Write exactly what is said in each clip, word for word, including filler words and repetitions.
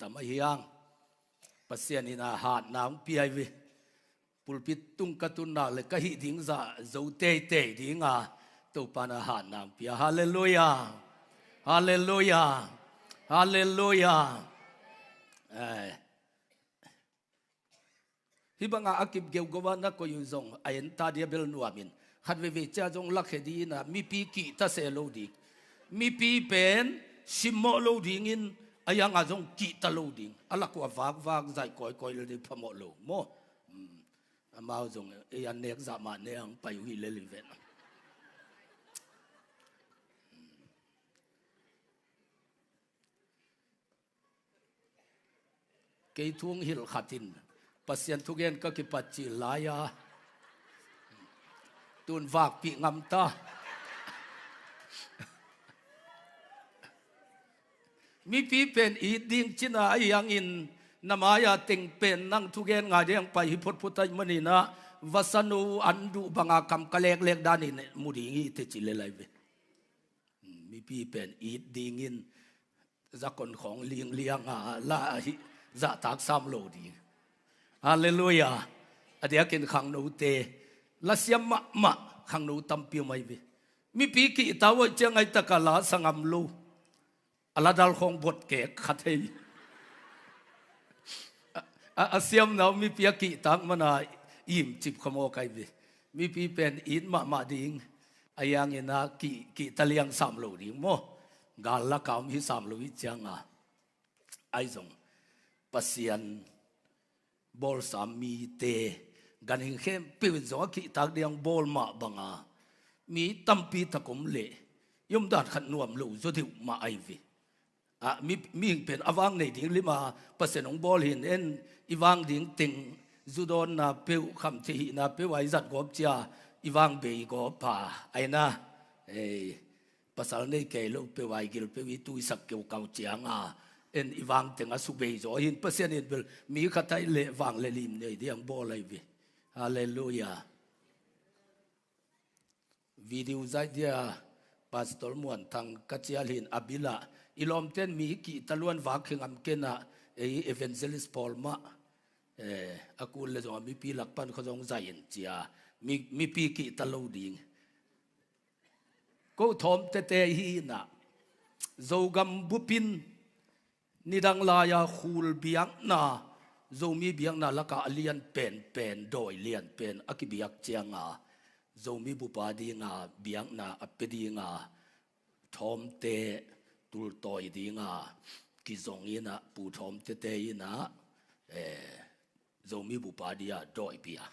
tam ahi hang. Pasian in a hatna hong pia hi ve. Pulpit tung ka tun nak le ka hih ding zah zo teitei ding a, Topa in a hatna hong pia. Halleluiah. Halleluiah. Halleluiah. Eh. Hih bangah a kip geuhgeuh a na koih uh zong a enta dia bel nuam in, khat veivei cia zong lakhia ding in a, mipi kihta se lo ding. Mipi pen simmawh lo dingin, a hiangah zong kihta lo ding. A lak uh a vakvak zaih kawikawi le ding phamawh lo maw? Hmm. Amau zong ei an nek zah mah ne ang pai uh hi lel hi ven. Kei thu hong hilh khat in Pasian thugen ka kipat cil lai-a, tun vakpih ngam ta. Mipi pen it ding cina ahi hangin, na mai-a teng pen nang thugen ngai ding pai hi photphot ahih manin ah, vasano an duh banga kam ka leklek danin mu ding hi teci le lai ve. Mipi pen it dingin zakon khawng linglianga la ahi, zahtak sam lo ding. Halleluiah. A diakin khangnote lasiam mahmah khangno tampi om ahi ve. Mipi kihta uh aih ciang aih taka la sa ngam lo. A la dal khawng bot kek khat hei. A, a, a siamna uh mipi a kihtak mana imcip khamawk ahi ve. Mipi pen it mahmah ding. A hiangin a kih, kihta liang sam lo ding maw? Gal laka om hi sam lo hi cianga. Ahi zong Pasian bawlsa mite, ganhing khempeuh in zong a kihtak ding bawl mah banga, mi tampi tak om leh i omdan khat nuam lo zaw deuh mah ahi ve. A, mi, mihing pen a vang nei ding lima Pasian hong bawl hi in, en i vang ding teng, zu dawnna peuh, khamtheih hihna peuh a i zat gawp cia, i vang bei gawp a, aina, ei, pasal nei kei lo peuh a i gil peuh i tuisak keukau cianga, en i vang teng a subei zaw hi in, Pasian in bel mi khat aih leh vang le lim nei ding bawl ahi ve. Halleluiah. Video zaih dia Pastor Muan Thang ka cial hi in a bilah, i lawmten mi kihta luan vak hi ngam kei na, ei evangelist pawl mah, eh, a kul le zong a mipi lak pan kha zong zaih in cia, mi, mipi kihta lo ding. Ko thawm tete hi na, Zogam bupin nidang lai-a khul biakna, Zomi biakna lakah a lian penpen, dawi lian pen a kibiak cianga, Zomi bupa dinga biakna a pia dinga, thawmte tultawi dinga kizong in ah, pu thawmtete in ah, eh, Zomi bupa dia dawi bia.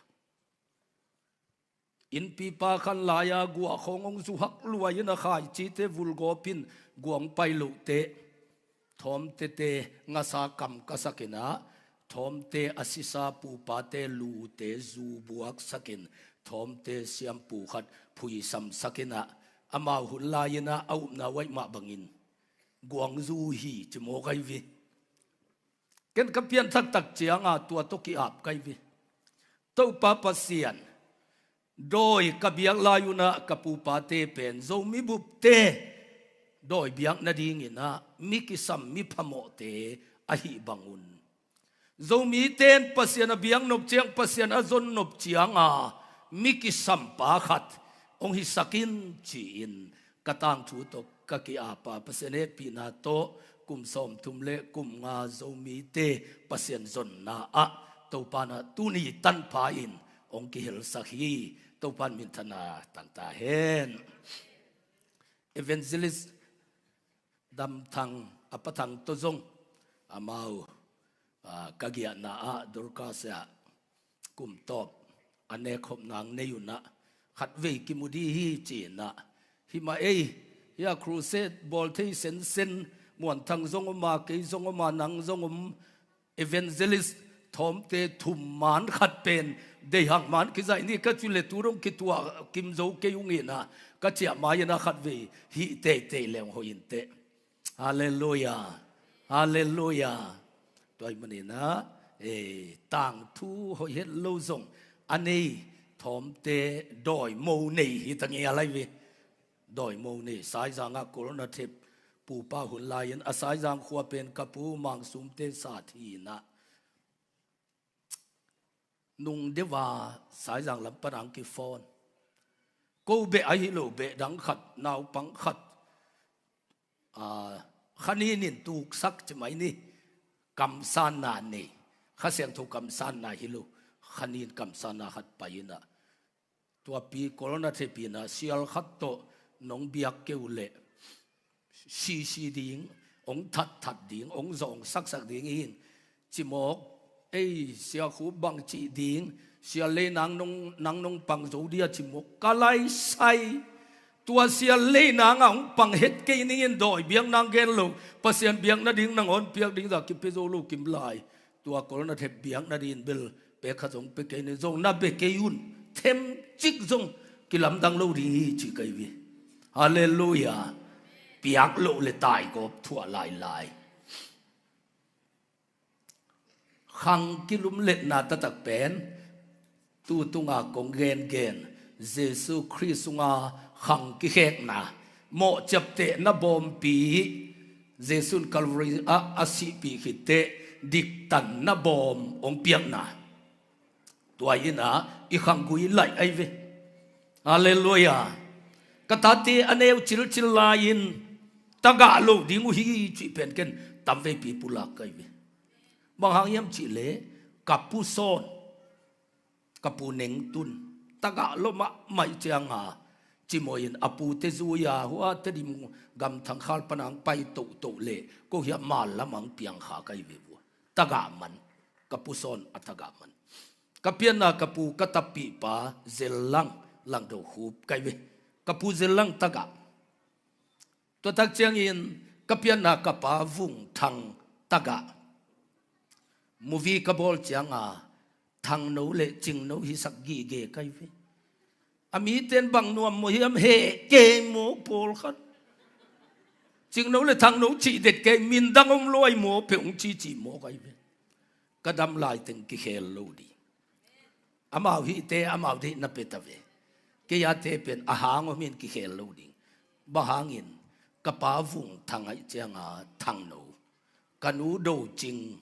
Innpipa khan lai-a guah khawng hong zuhak luai in a khaicite vulgawp in guang pai lohte, thawmtete ngasa kam ka sak in ah, thawmte a sisa pupate lute zu buaksak in, thawmte siampu khat phuisam sak in ah, amau hun lai in ah a upna uaih mah bangin guang zu hi ci mawk ahi ve. Ken ka pianthak tak cianga tua tawh ki-ap ka hi ve. Topa Pasian, dawi ka biak lai un ah ka pupate pen Zomi bupte dawi biak nadingin ah mi kisam mi phamawhte ahih bangun, Zomite in Pasian a biak nop ciang, Pasian a zon nop cianga mi kisampa khat hong hisak in ci-in ka tangthu tawh ka ki-apa, Pasian hehpihna tawh kum sawmthum le kum nga Zomite Pasian zonna ah Topa in ah tuni tanpha in hong kihelsak hi. Topa in minthanna tangta hen. Evangelist Dam Thang, a Pa Thang tawh zong amau, ah, ka giahna ah Dorcas ah kum tawp a nekkhop nang nei un ah khatvei kimu dih hi ci-in ah, hi mah ei, hi a crusade bawl thei sensen, Muan Thang zong om a, kei zong om a, nang zong om, evangelist thawmte thum man khat pen deihang man kizaih ni ka ci le tu dong kituah kim zo kei ung in ah ka ciah mai in ah khatvei hih teitei leng hoih in teh. Halleluiah. Halleluiah. Tua ahih manin ah, eh, tangthu hoih het lo zong a nei thawmte dawimo nei hi ta ngial ahi ve. Dawimo nei, Saizang ah Corona thep pupa hun lai-in a Saizang khua pen ka pu Mang Sumte sa thina. Nung deuh a Saizang lam pan ang kiphone. Ko beh ahi lo beh dang khat, naupang khat, a, kha nin in tuksak ci mai ni. Kamsanna nei. Kha Siangtho kamsanna hi lo. Kha nin kamsanna khat pai in ah, tua pi Corona thepina sial khat tawh nong biak kei uh leh sisi ding, hong thatthat ding, hong zawngsaksak ding hi in, ci mawk. Ei, Sia Khup bang cih ding, Sia Lei nang nong, nang nong pang zo dia ci mawk. Ka lai sai. Tua Sia Lei nang a hong pang het kei ning in, dawi biak nang gen lo, Pasian biak nading nangawn piak ding zah kipia zo lo kim lai. Tua Corona thep biak nading bel pek khat zong pia kei ning, zong na bia kei un, themcik zong kilamdang lo ding hi ci kei ve. Halleluiah. Piak loh le taigawp thuah lailai. Khang kilumletna taktak pen tu tunga kong gengen, Jesu Khrist sunga khang kikhekna, mawh ciaptehna bawmpi, Jesu in Calvary ah a sihpih khit teh diktanna bawm hong piakna. Tua in ah i khanggui laih ahi ve. Halleluiah. Ka tate a neu cilcil lai-in tagah lo ding uh hi cih pen ken tamveipi pulak ka hi ve. Bang hang hiam cih leh ka pu Sawn, ka pu Nengtun tagah lo mahmah ih cianga, ci maw in a pute zui-a hua Tedim gamthang khal pan ang pai tohtoh leh ko hiah mal lam ang piang kha ka hi ve vua. Tagah man, ka pu Sawn a tagah man. Ka pianna ka pu ka tappihpa Zel Lang, Langdo Khup ka hi ve. Ka pu Zel Lang tagah. Tua tak ciangin ka pianna ka pa Vung Thang tagah. Movie ka bawl cianga Thangno le Cingno hisak gige ka hi ve. A miten bang nuam maw hiam, heh kei maw pawlkhat. Cingno le Thangno cih det kei, min dang om luai maw peuh hong cici maw ka hi ve. Ka dam laiteng kikhel lo ding. Amau hihte amau deih na pia ta ve. Kei ate pen a hang om in kikhel lo ding. Bang hangin ka pa Vung Thang aih cianga Thangno, ka nu Do Cing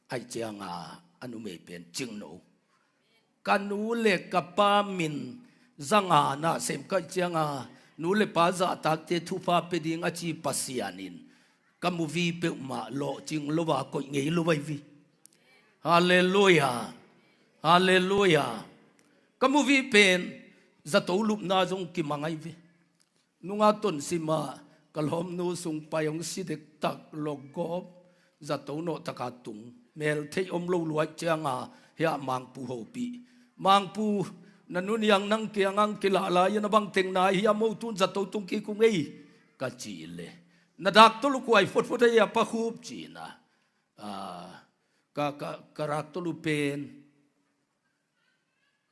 aih cianga a numei pen Cingno. Ka nu le ka pa min zanga na sem ka aih cianga nu le pa zahtakte thupha pia ding a ci Pasian in ka movie peuhmah lawhcing lo a koih ngei lo ahi ve. Halleluiah. Halleluiah. Ka movie pen zato lupna zong kimang ahi ve. Nunga tonsima ka lawmnu sung pai hong si dektak lawkgawp zato nawhtaka tung. Mel theih om lo luai cianga hiah Mangpu hopih. Mangpu, na nu Niang nang kiangah kilah lai-in a bang teng na hiam, mo tun zato tung kik ung ei ka cih leh, na dak tawh lukuai photphot ahi a Pa Khup ci-in ah, ka, ka, ka rak tawh lu pen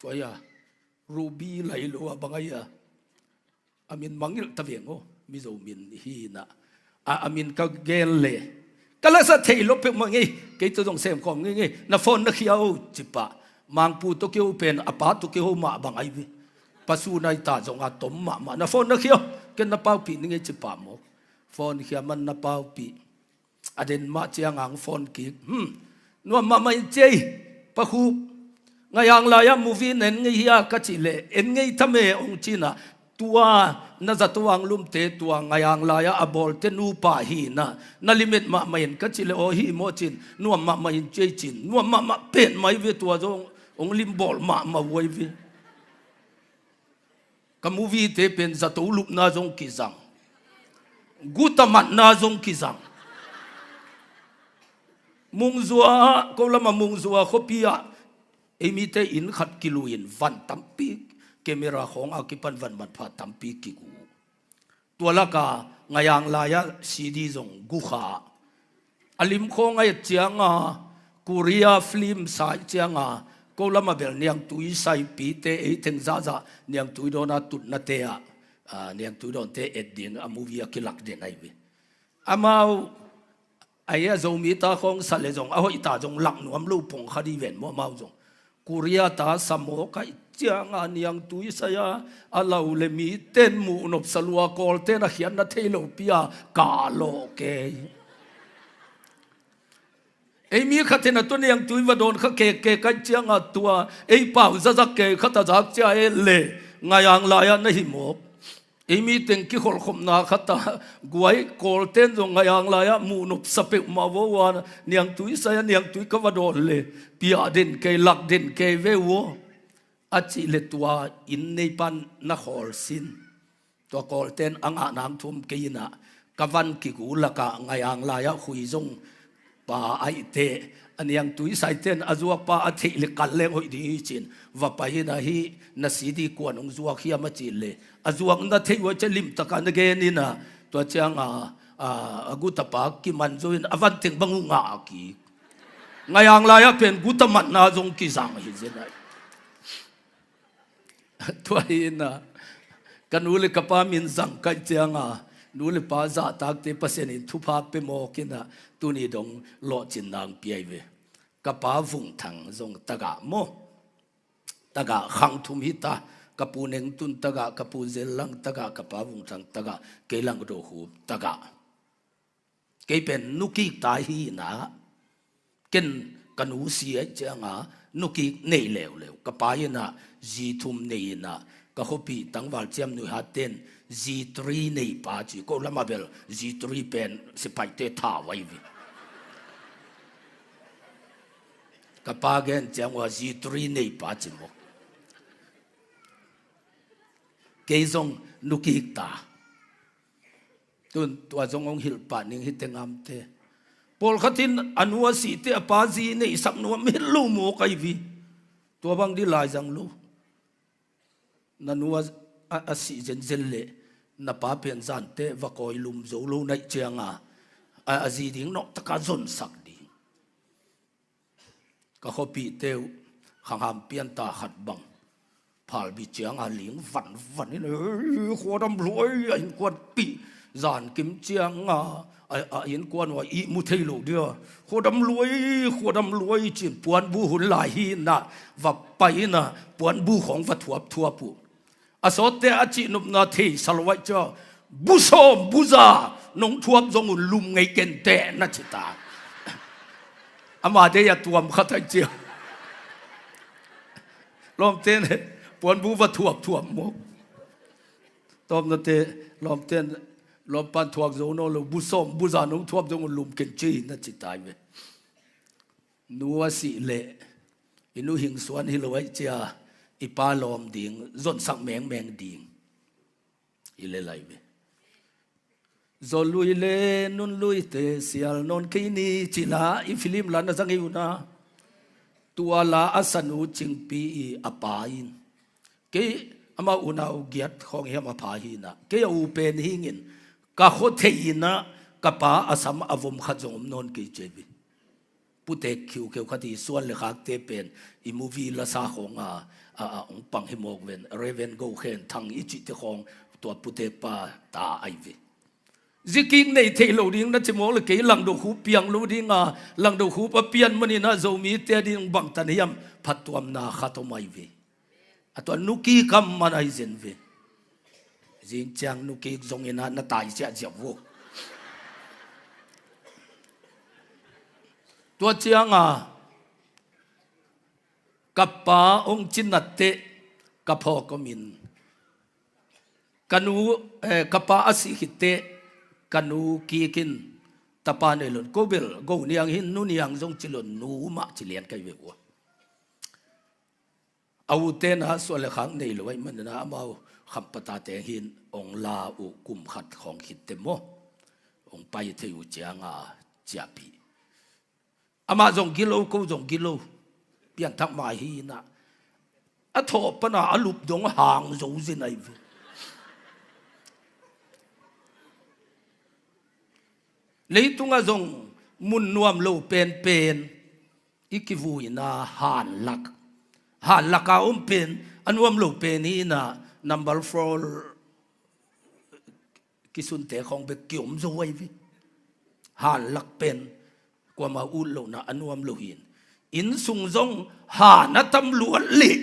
kua hi a, Ruby lai lo a bang ahi a, a min mangngilh ta veng aw, Mizo min hi in ah. A, a min ka gen leh ka la sa thei lo peuhmah ngei, kei tawh zong sem khawm ngei ngei, na phone na khia aw ci pah. Mangpu tawh kiho pen a pa tawh kiho mah bang ahi ve. Pa Sun aih ta zong a tom mahmah, na phone na khia aw, ken na paupih ning ei ci pah maw. Phone khia man na paupih. A den mah cianga hong phone kik. Hmm. Nuam mahmah in ci ei, Pa Khup. Ngaiang lai-ah movie na en ngei hia ka cih leh, en ngei tham e hong ci-in ah, tua na zato ang lumte tua Ngaiang lai-ah a bawlte nupa hi in ah, na limit mahmah in ka cih leh, aw hi maw ci-in, nuam mahmah in ci ei ci-in, nuam mahmah pen mai ve, tua zong hong limbawl mahmah uh ahi ve. Ka movie te pen zato lupna zong kizang, guta matna zong kizang. Mungzua, ko lama Mungzua khuapi ah ei mite inn khat kilui-in van tampi, camera khawng a kipan van manpha tampi kigu. Tua laka Ngaiang lai-ah C D zong gu kha. A lim khawng a et cianga Korea film sa ih cianga, ko lama bel niangtui saipite ei theng zahzah niangtui dawn a tutnate ah, a, niangtui dawnte et ding a movie a kilak den ahi ve. Amau ahi a Zomi ta khawng sa leh zong a hoih ta zong lak nuam lo pong kha dih ven maw amau zong. Korea ta sa mawk aih cianga niangtui sai a, a lo le miten muh nopsa lua, Kawlten a khiatna thei lopi a kalawh kei. Ei mi khat in a tua niangtui va dawn kha keke kai cianga tua ei pau zazak kei khat a zak cia e le, Ngaiang lai-ah na hi mawk. Ei mi teng kikholhkhopna khat a guai Kawlten zong Ngaiang lai-ah muh nopsa peuhmah vo ua, niangtui sai a niangtui ka va dawn le, piah den kei, lak den kei ve ua, a cih le tua inn neipan na khawl sin. Tua Kawlten a ngah nang thum kei inah ka van kigu lakah Ngaiang lai-ah khui zong pa aihte, a niangtui saiten a zuakpa a theih le kal leng hoih ding hi cin, va pai inah hi na C D kuan hong zuak hiam a cih le, a zuak na theih uh a cia limtaka na gen inah, tua cianga a, a gutapa kiman zo in a vanteng bang uh ngah a ki. Ngaiang lai-ah pen guta matna zong kizang hi zen ai. Tua hi inah ka nu le ka pa min zang kaih cianga nu le pa zahtakte Pasian in thupha pe mawk inah tuni dong lawhcin nang piai ve. Ka pa Vung Thang zong tagah maw, tagah khang thum hita. Ka pu Neng Tun tagah, ka pu Zel Lang tagah, ka pa Vung Thang tagah, kei Lang Do Hup tagah. Kei pen nukik ta hi inah, ken ka nu si aih cianga nukik nei leuleu. Ka pa inah zi thum nei inah, ka khuapih tangval ciam nuihatten zi three nei pa ci, ko lamah bel zi three pen sipaihte thau ahi ve. Ka pa gen ciang ua zi three nei pa ci mawk. Kei zong nukik ta. Tun tua zong hong hilh pah ning hi teng amte. Pawlkhat in a nu a sihte a pa zi neihsak nuam het lo mawk ahi vi. Tua bang dih laizang lo. Na nu a, a, a sih zenzen le na pa pen zante va kawi lum zo lo naih cianga a, a zi ding nawhtaka zonsak ding. Ka khuapihte uh khangham pianta khat bang phalbi cianga ling vanvan in, "Ei, khuadam luai," a innkuanpih. Zankim cianga a, a innkuan uh a ihmu thei lo dia, "Khuadam luai, khuadam luai," cin puanbu hun lai hi inah va pai inah puanbu khawng va thuapthuap uh. A sawtte a cihnopna thei sa lo aih cia, "Bu sawm bu za nong thuap zong un lum ngei kenteh," na ci ta. Ama dei a tuam khat aih cia. Lawmten puanbu va thuapthuap mawk. Tawpnate lawmten, lawmpan thuak zo nawn lo, "Bu sawm bu za nong thuap zong un lum ken ci," na ci tai ve. Nu a sih leh i nu hing suan hi lo aih cia i pa lawm ding, zonsak mengmeng ding. I le lai ve. Zaw lui le nun luite sial nawn kei ni cila i film la na zang hi una. Tua la a sanu Cingpi i a pa in, kei amau unau giat khawng hiam a pha hi inah, kei a u pen hingin ka khua thei inah ka pa a sam a vom khat zong om nawn kei ci ve. Putek khiukheu khat i suan le khakte pen i movie lasa khawng a, a, a hong pang hi mawk ven, Reven Go Khen Thang i cihte khawng tua putek pa ta aih ve. Zikik nei thei lo ding na ci mawk le kei Langdo Khup piang lo dinga, Langdo Khup a pian maninah Zomite a ding bangtan hiam phattuamna khat om aih ve. A tua nukik a man ahi zen ve. Zing ciang nukik zong inah na tai siah ziau vo. Tua cianga ka pa hong cinatteh ka phawk omin ka nu, eh, ka pa a sih khitteh ka nu kikin tapa nei lon ko bel go niang hin nu niang zong ci lon nu mah ci lian kai ve ua. A ute na suan le khak nei lo aih manina amau khampatate hin hong la uh kum khat khawng khitte maw. Hong pai thei uh cianga ciahpih. Amah zong gilo, ko zong gilo. Pianthak mai hi inah a thawh pana a lup dong hang zo zin aih ve. Leitungah zong mun nuam lo penpen i kivuina hanlak, hanlaka om pen a nuam lo pen hi inah number four kisunte khawng bek kiom zo aih ve. Hanlak pen kuama ut lohna a nuam lo hin, inn sung zong han a tam luat leh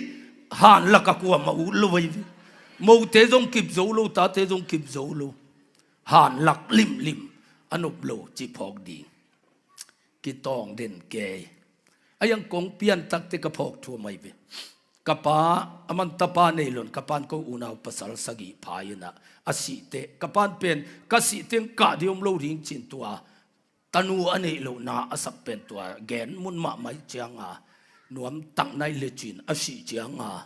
Han lak a kuamah ut lo ahi ve. Mote zong kip zo lo, tate zong kip zo lo. Han lak limlim a nop lo ci phawk ding. Kitawng den kei. A iang kong pianthakte ka phawk thu a mai ve. Ka pa, a man tapa nei lo in, ka pan ko unau pasal sagih pha in ah, a sihte, ka pan pen ka sih teng kah ding om lo ding ci-in tua tanu a neih lohna a sak pen tua gen mun mahmah ciang a, nuam tak nai le cin a sih ciang a,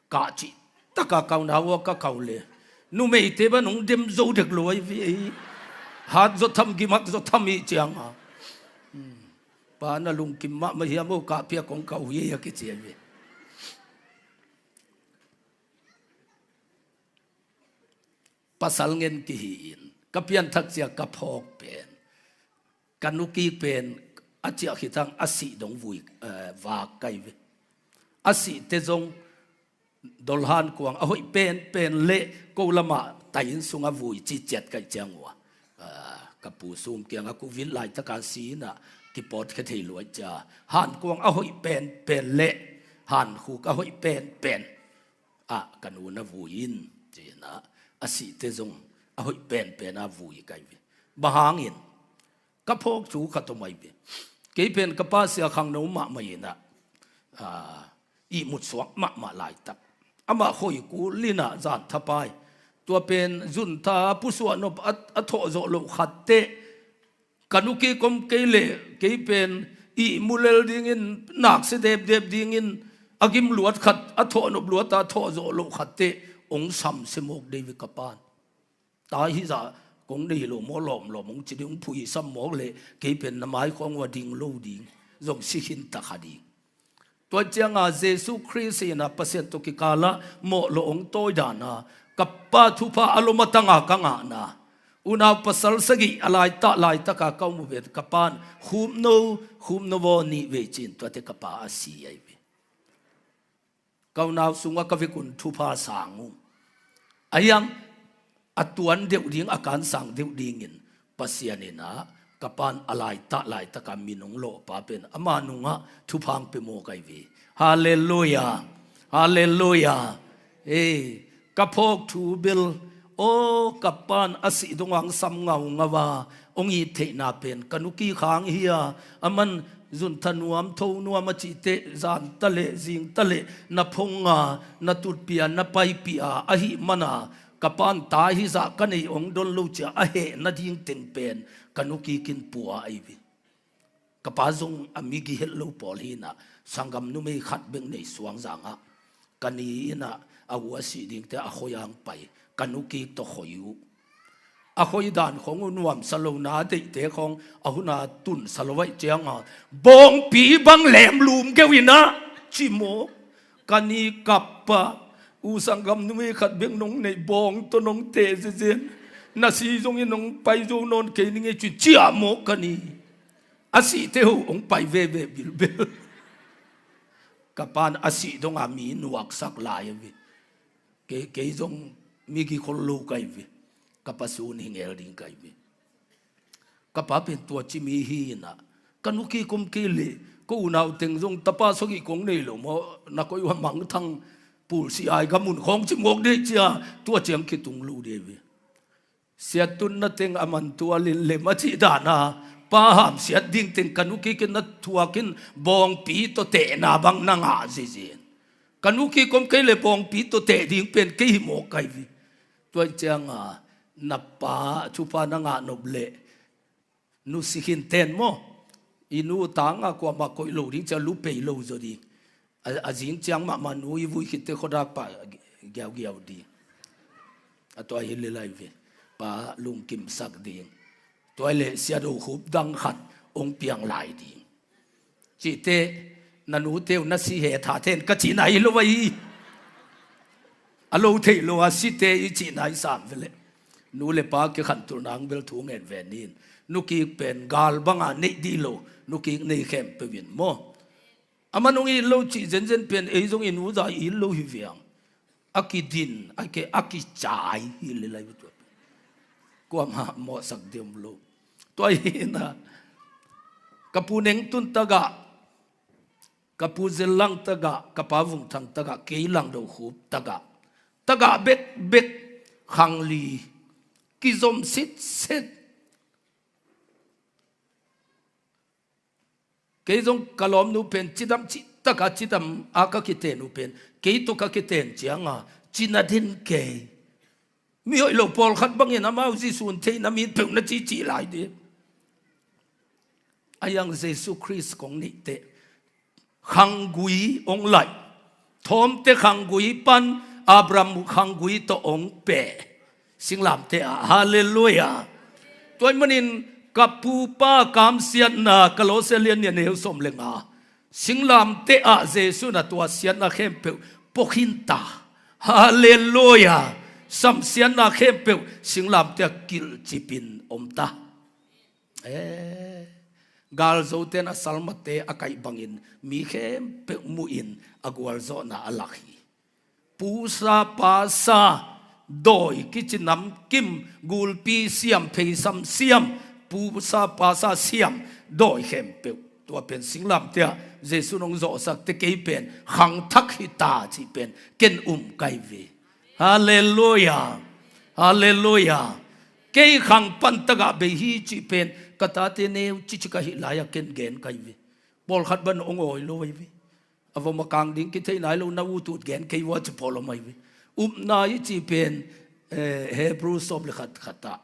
kah cih taka kau na ua ka kau le, numeite bang hong dem zo dek lo ahi ve. Hat zaw tham, gim hak zaw tham hi ciang a, pa na lungkim mahmah hiam aw, kah piak kong kau hi a kici ahi ve. Pasal ngen kihi in ka pianthak ciang ka phawk pen, ka nukik pen a ciah khit hang a sih dong vui, eh, vak ka hi ve. A sihte zong dolhan kuang a hoih penpen le ko lamah tai inn sungah vui ci ciat ka hih ciang ua, ah, ka pu sum kiangah kuvit laitak a si in ah kipawtkhia thei lua cia. Han kuang a hoih penpen le han khuk a hoih penpen ah ka nu na vui in ci-in ah, a sihte zong a hoih penpen a vui ka hi ve. Bang hangin? Ka phawk thu khat om ahi ve. Kei pen ka pa sia khangno mahmah in ah, ah, ihmut suak mahmah laitak. Amah khoi kul in ah zan thapai. Tua pen zun tha pusuah nop a, a thawh zawh loh khat teh, ka nukik om kei leh kei pen ihmu lel dingin, naksia depdep dingin, a gim luat khat, a thawh nop luat a thawh zawh loh khat teh hong samsia mawk dei ve ka pan. Ta hizah kong nei lo maw, lawmlawm hong ci ding, hong phuisam mawk leh kei pen na maikhawng ua ding lo ding, zong si khin ta kha ding. Tua ciang a Jesu Khrist in ah Pasian tawh kikal ah mawh lawh hong tawi dan a, ka pa thupha a lom a tang a ka ngahna, unau pasal sagih a laitah laitak a ka om uh pen ka pan khupno, khupno vaw nih vei ci-in tuate ka pa a si ahi ve. Ka unau sungah ka vekun thupha sang uh. A iang a tuan deuh ding, a kansang deuh dingin Pasian in ah ka pan a laitah laitak a min hong lawhpa pen ama nungah thupha hong pia mawk ahi ve. Halleluiah. Halleluiah. Ei, ka phawk thu bel, aw, ka pan a sih dong hang sam ngaungau a hong it theihna pen ka nukik hang hi a, a man zun tha nuam, tho nuam a cih teh, zan ta leh zing ta leh na phong a, na tutpih a, na paipih a, ahih man a ka pan ta hizah ka neih hong don lo cia a heh nading teng pen ka nukik in pua ahi ve. Ka pa zong a migi het lo pawl hi in ah, sanggam numei khat bek nei Suangzang ah, ka ni in ah a u a sih ding teh a khoi ah hong pai, ka nukik tawh khoi uh. A khoi dan khong uh nuamsa lo, na deihte khong a hun a tunsa lo ahih ciang a, bawngpi bang lemlum keu in ah ci mawk. Ka ni kap a, u sanggam numei khat bek nong neih, bawng tawh nong teh ziazia in, na si zongin nong pai zo nawn kei ning ei ci-in ciah mawk ka ni. A sihte uh hong pai veve bilbel. Ka pan a sih dong a mi nuaksak lai ahi ve. Kei, kei zong migi khol lo ka hi ve. Ka pa sun hi ngel ding ka hi ve. Ka pa pen tua ci mi hi in ah, ka nukik om kei leh ko unau teng zong tapa sagih kong nei lo maw, na koi uh a mangthang pulsi ai ka mun khawng ci mawk dei cia, tua ciang kitung lo dei ve. Siattunna teng a man tualin lem a cih dan a, pa hamsiat ding teng ka nukik in na thuak in, bawngpi tawh tehna bang na ngah ziazia in. Ka nukik om kei leh bawngpi tawh teh ding pen kei hi mawk ka hi ve. Tua ciang a, na pa thupha na ngah nop leh, nu si khin ten maw, i nu tang a kuamah koih lo ding cia, lu pei lo zaw ding. A, a zing ciang mahmah nu i vui khit teh khuadak pah giaugiau ding. A tua hi lel ahi ve. Pa lungkimsak ding. Tua hi leh siat uh khup dang khat hong piang lai ding. Cih teh, na nute uh na si hetha ten ka cihna hi lo ahi. A lo theih lo a site i cihna hi sam ve leh. Nu le pa kikhantohna hang bel thu ngen ve ni in. Nukik pen gal bang a neih dih lo, nukik nei khempeuh in maw. A man hong it lo cih zenzen pen ei zong i nu zah i it lo hi viang. A kidin, a ke, a kicai hi lel ahi ve tua. Kuamah mawhsak ding om lo. Tua hi in ah, ka pu neng tun tagah Ka pu Zel Lang tagah, ka pa Vung Thang tagah, kei Lang Do Khup tagah, tagah bekbek khang li kizom sitset. Kei zong ka lawmnu pen cidam cih taka cidam a ka kiten uh pen, kei tawh ka kiten cianga cina den kei. Mi hoih lo pawlkhat bangin amau Jesu in theihna mi peuh na cici lai dih. A yang Jesu Khrist kong neih teh khanggui hong laih. Thawmte khanggui pan Abraham khanggui tawh hong peh. Singlamteh ah, halleluiah. Tua ahih manin ka pupa kamsiatna, Kolose lian nih a neu sawm le nga, singlamteh ah Jesu in a tua siatna khempeuh pua khin ta. Halleluiah. Samsiatna khempeuh singlamteh ah kilhcipin om ta. Eh, galzote in a salmate a kaih bangin mi khempeuh muhin a gualzawhna a lak hi. Pusa pasa, dawi kici namkim, gulpi siam, pheisam siam, pusa pasa siam, dawi khempeuh. Tua pen singlamteh ah Jesu in hong zawhsakte kei pen khangthak hi ta cih pen ken um ka hi ve. Halleluiah. Halleluiah. Kei khang pan tagah bei hi cih pen ka tate neu cici ka hih lai-ah ken gen ka hi ve. Pawlkhat bang hong awi lo ahi ve. A vom a kang ding kithei nai lo na utut gen kei vua ci pawl om ahi ve. Upna i cih pen, eh, Hebrew sawm le khat khat ah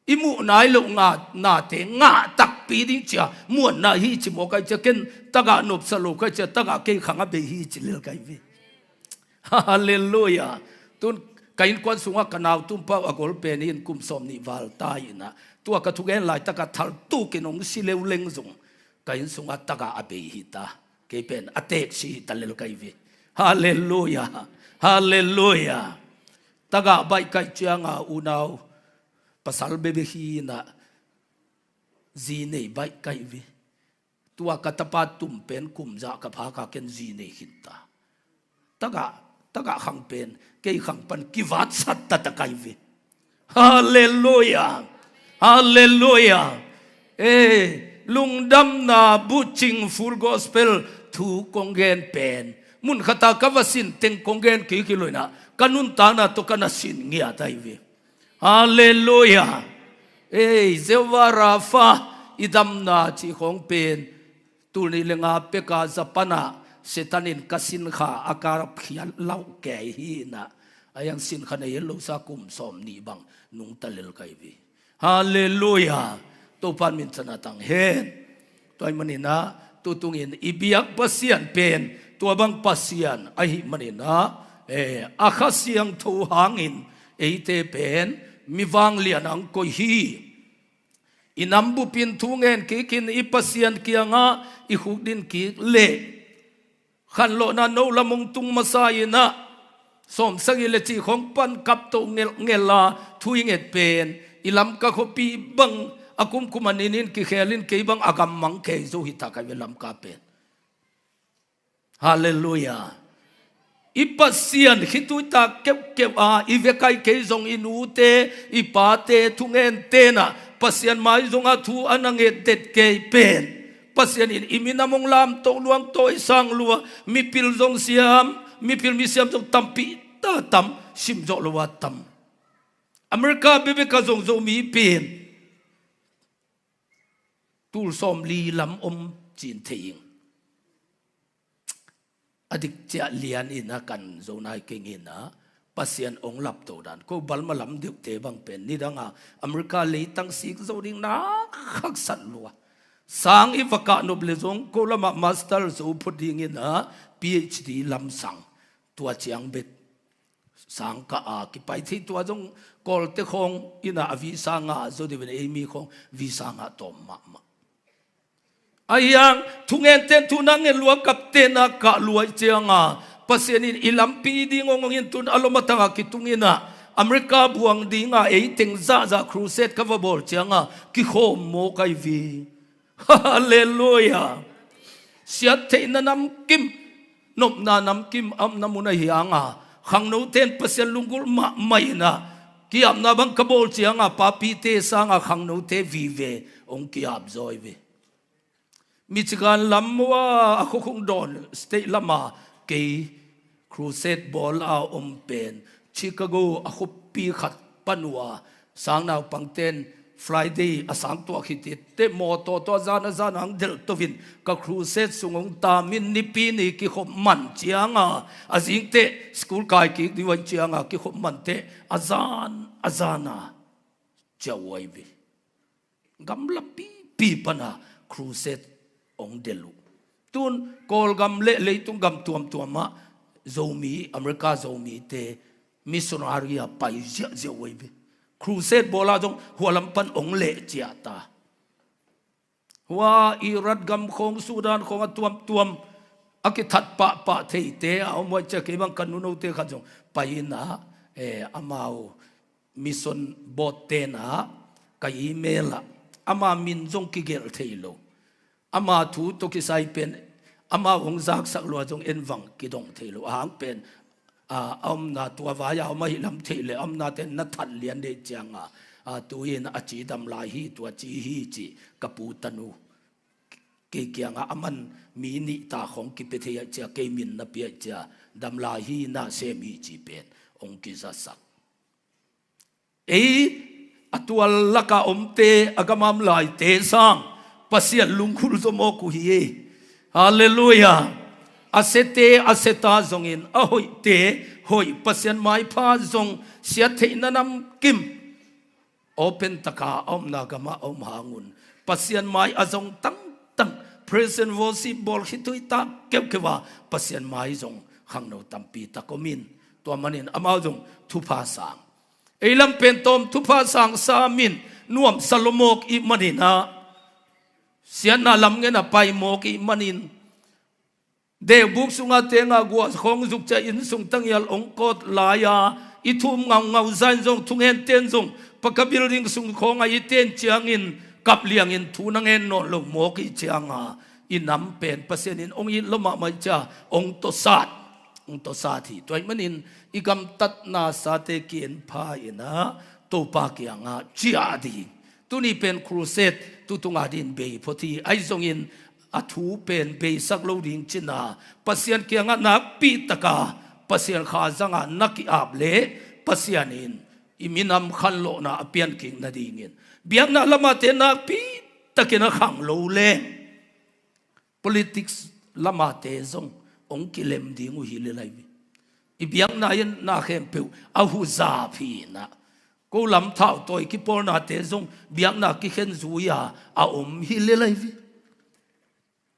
i muh nai loh nate ngah takpi ding cia muanna hi ci mawk ahi cia, ken tagah nopsa lo ka hi cia, tagah kei khang a bei hi ci lel ka hi ve. Halleluiah. Tun ka innkuan sungah ka nau tumpau a gol pen in kum sawm nih val ta inah, tua ka thugen laitakah thaltukin hong si leuleng zong ka inn sungah tagah a bei hi ta. Kei pen a teksi hi ta lel ka hi ve. Halleluiah. Halleluiah. Tagah baih ka hih cianga unau pasal bebe hi inah zi nei baih ka hi ve. Tua ka tapa tum pen kum zah ka phaka ken zi nei khin ta. Tagah, tagah khang pen kei khang pan kivatsat taktak ka hi ve. Halleluiah. Halleluiah. Eh, lungdamna bucing Full Gospel thu kong gen pen mun khata ka va sin teng kong gen kik hi lo inah ka nuntakna tawh ka na sin ngiat ahi ve. Halleluiah. Ei, Jehovah Rapha, i damna cih khawng pen tul nih le nga peka Japan ah Satan in ka sinkha a karap khiat lauh kei hi inah, a yang sinkha nei het lo sa kum sawm nih bang nungta lel ka hi ve. Halleluiah. Topa in minthanna tang hen. Tua ahih maninah tutungin i biak Pasian pen tua bang Pasian ahih maninah, eh, a Kha Siangtho hangin eite pen mi vanglian ang koih hi. I nam bupin thu ngen kikin i Pasian kiangah i khukdin kik leh khanlawhna no lam hong tung masa inah sawmsagih le cih khawng pan kapto ngelhngelh a thu i nget pen i Lamka khuapi bang a kumkum a ninin kikhelin kei bang a gammang kei zo hi ta ka hi ve Lamka pen. Halleluiah. I Pasian khitui ta keuhkeuh a i vek ahi kei zong i nute i pate thungen tenah Pasian mai zongah thu a na nget det kei pen Pasian in i minam hong lamto luangto i sang lua, mipil zong siam, mipil misiam zong tampi ta tam, sim zawh lo a tam. America bebek a zong Zomi pen tul sawmli lam om cin thei ing. A dik ciah lian inah kan zo nai keng inah Pasian hong lapto dan ko Balma lam deuhte bang pen nidanga America leitang sik zo ding na khaksat lua. Sang i va kah nop le zong ko lamah master zo phot ding inah P H D lamsang tua ciang bek sang kah a kipai thei tua zong Kawlte khawng inah a visa ngah zo deuh in ei mi khawng visa ngah tawm mahmah. A hiang thungenten thu na ngen lua kaptena kah luai cianga Pasian in i lampi ding hong hong in tun a lom a tangah kitung inah America buang dinga ei teng zahzah crusade ka va bawl cianga kikhawm mawk ahi vi. Halleluiah. Siat theihna namkim, nopna namkim a omna mun ahi hanga khangnote in Pasian lunggulh mahmah inah kiapna bang ka bawl cianga papite sanga khangnote vive hong kiap zaw hi ve. Michigan lam uh a, a khuakhung dawn state lama kei crusade bawl a om pen Chicago a khuapi khat pan uh a, sangnaupangten Friday a sang tuak hi teh, mawtaw tawh a zan a zan ang delh tovin ka crusade sung hong tam in, Nipi ni kikhop man cianga, a zing teh school kai kik ding uh ahih cianga kikhop man teh a zan a zana ciah uh ahi ve. Gamla pipi pana crusade hong delh uh. Tun Kawlgam le leitung gam tuamtuamah Zomi, America Zomite missionary a pai ziahziah uh ahi ve. Crusade bawl a zong hua lam pan hong leh ciah ta. Hua Iraq gam khawng, Sudan khawng a tuamtuam a kithat pahpah theite a om uh ahih ciang kei bang ka nunote khat zong pai in ah, eh, amau mission board ten ah ka email ah, ama min zong kigelh thei lo. Ama thu tawh kisai pen amau hong zaksak lua zong en vang kidong thei lo. A hang pen, a, a omna tua vai a om ahih lam theih leh a omnate na that lian ding ahih cianga, a, tu-in a ci dam lai hi, tua ci hi ci ka pu tanu kei kiangah a man mi nih ta khawng kipia thei ahih ciang, kei min na pia ahih ciang dam lai hi, na sem hi ci pen hong kizasak. Ei a tual laka omte, a gam a om laite sang Pasian lungkhul zaw mawk uh hi. Halleluiah. A siate a sia ta zongin, a hoihte hoih, Pasian maipha zong siat theihna namkim open taka a omna gamah a om hangun, Pasian mai a zong tangtang, praise and worship bawl khitui tak keuhkeuh a, Pasian mai zong khangno tampi tak om in, tua manin amau zong thupha sang. Ei lam pen tawm thupha sang sam in, nuamsa lua mawk ih manin ah, siatna lam ngen a pai mawk ih manin, deubuk sunga tenga guah khawng zuk ciah, inn sung tangial hong kawt lai-a i thum ngaungau zain zong, thungente in zong paka building sung khawng a i ten ciangin kap liangin thu na ngen nawn lo mawk ih cianga, i nam pen Pasian in hong it lua mahmah ih ciang hong tawsat, hong tawsat hi. Tua ih manin i gamtatna sate ki-en pha in ah Topa kiangah ciah ding. Tuni pen crusade tutung a dingin bei phot hi. Ahi zongin a thu pen beisak lo ding cina, Pasian kiangah nakpi taka Pasian kha zanga na ki-ap leh Pasian in i minam khanlawhna a piankik nadingin, biakna lamate nakpi takin a khang lo leng, politics lamate zong hong kilem ding uh hi lel ahi ve. I biakna in na khempeuh a huzap hi in ah, ko lam thau tawi kipawlnate zong biakna kikhen zui-a a om hi lel ahi ve.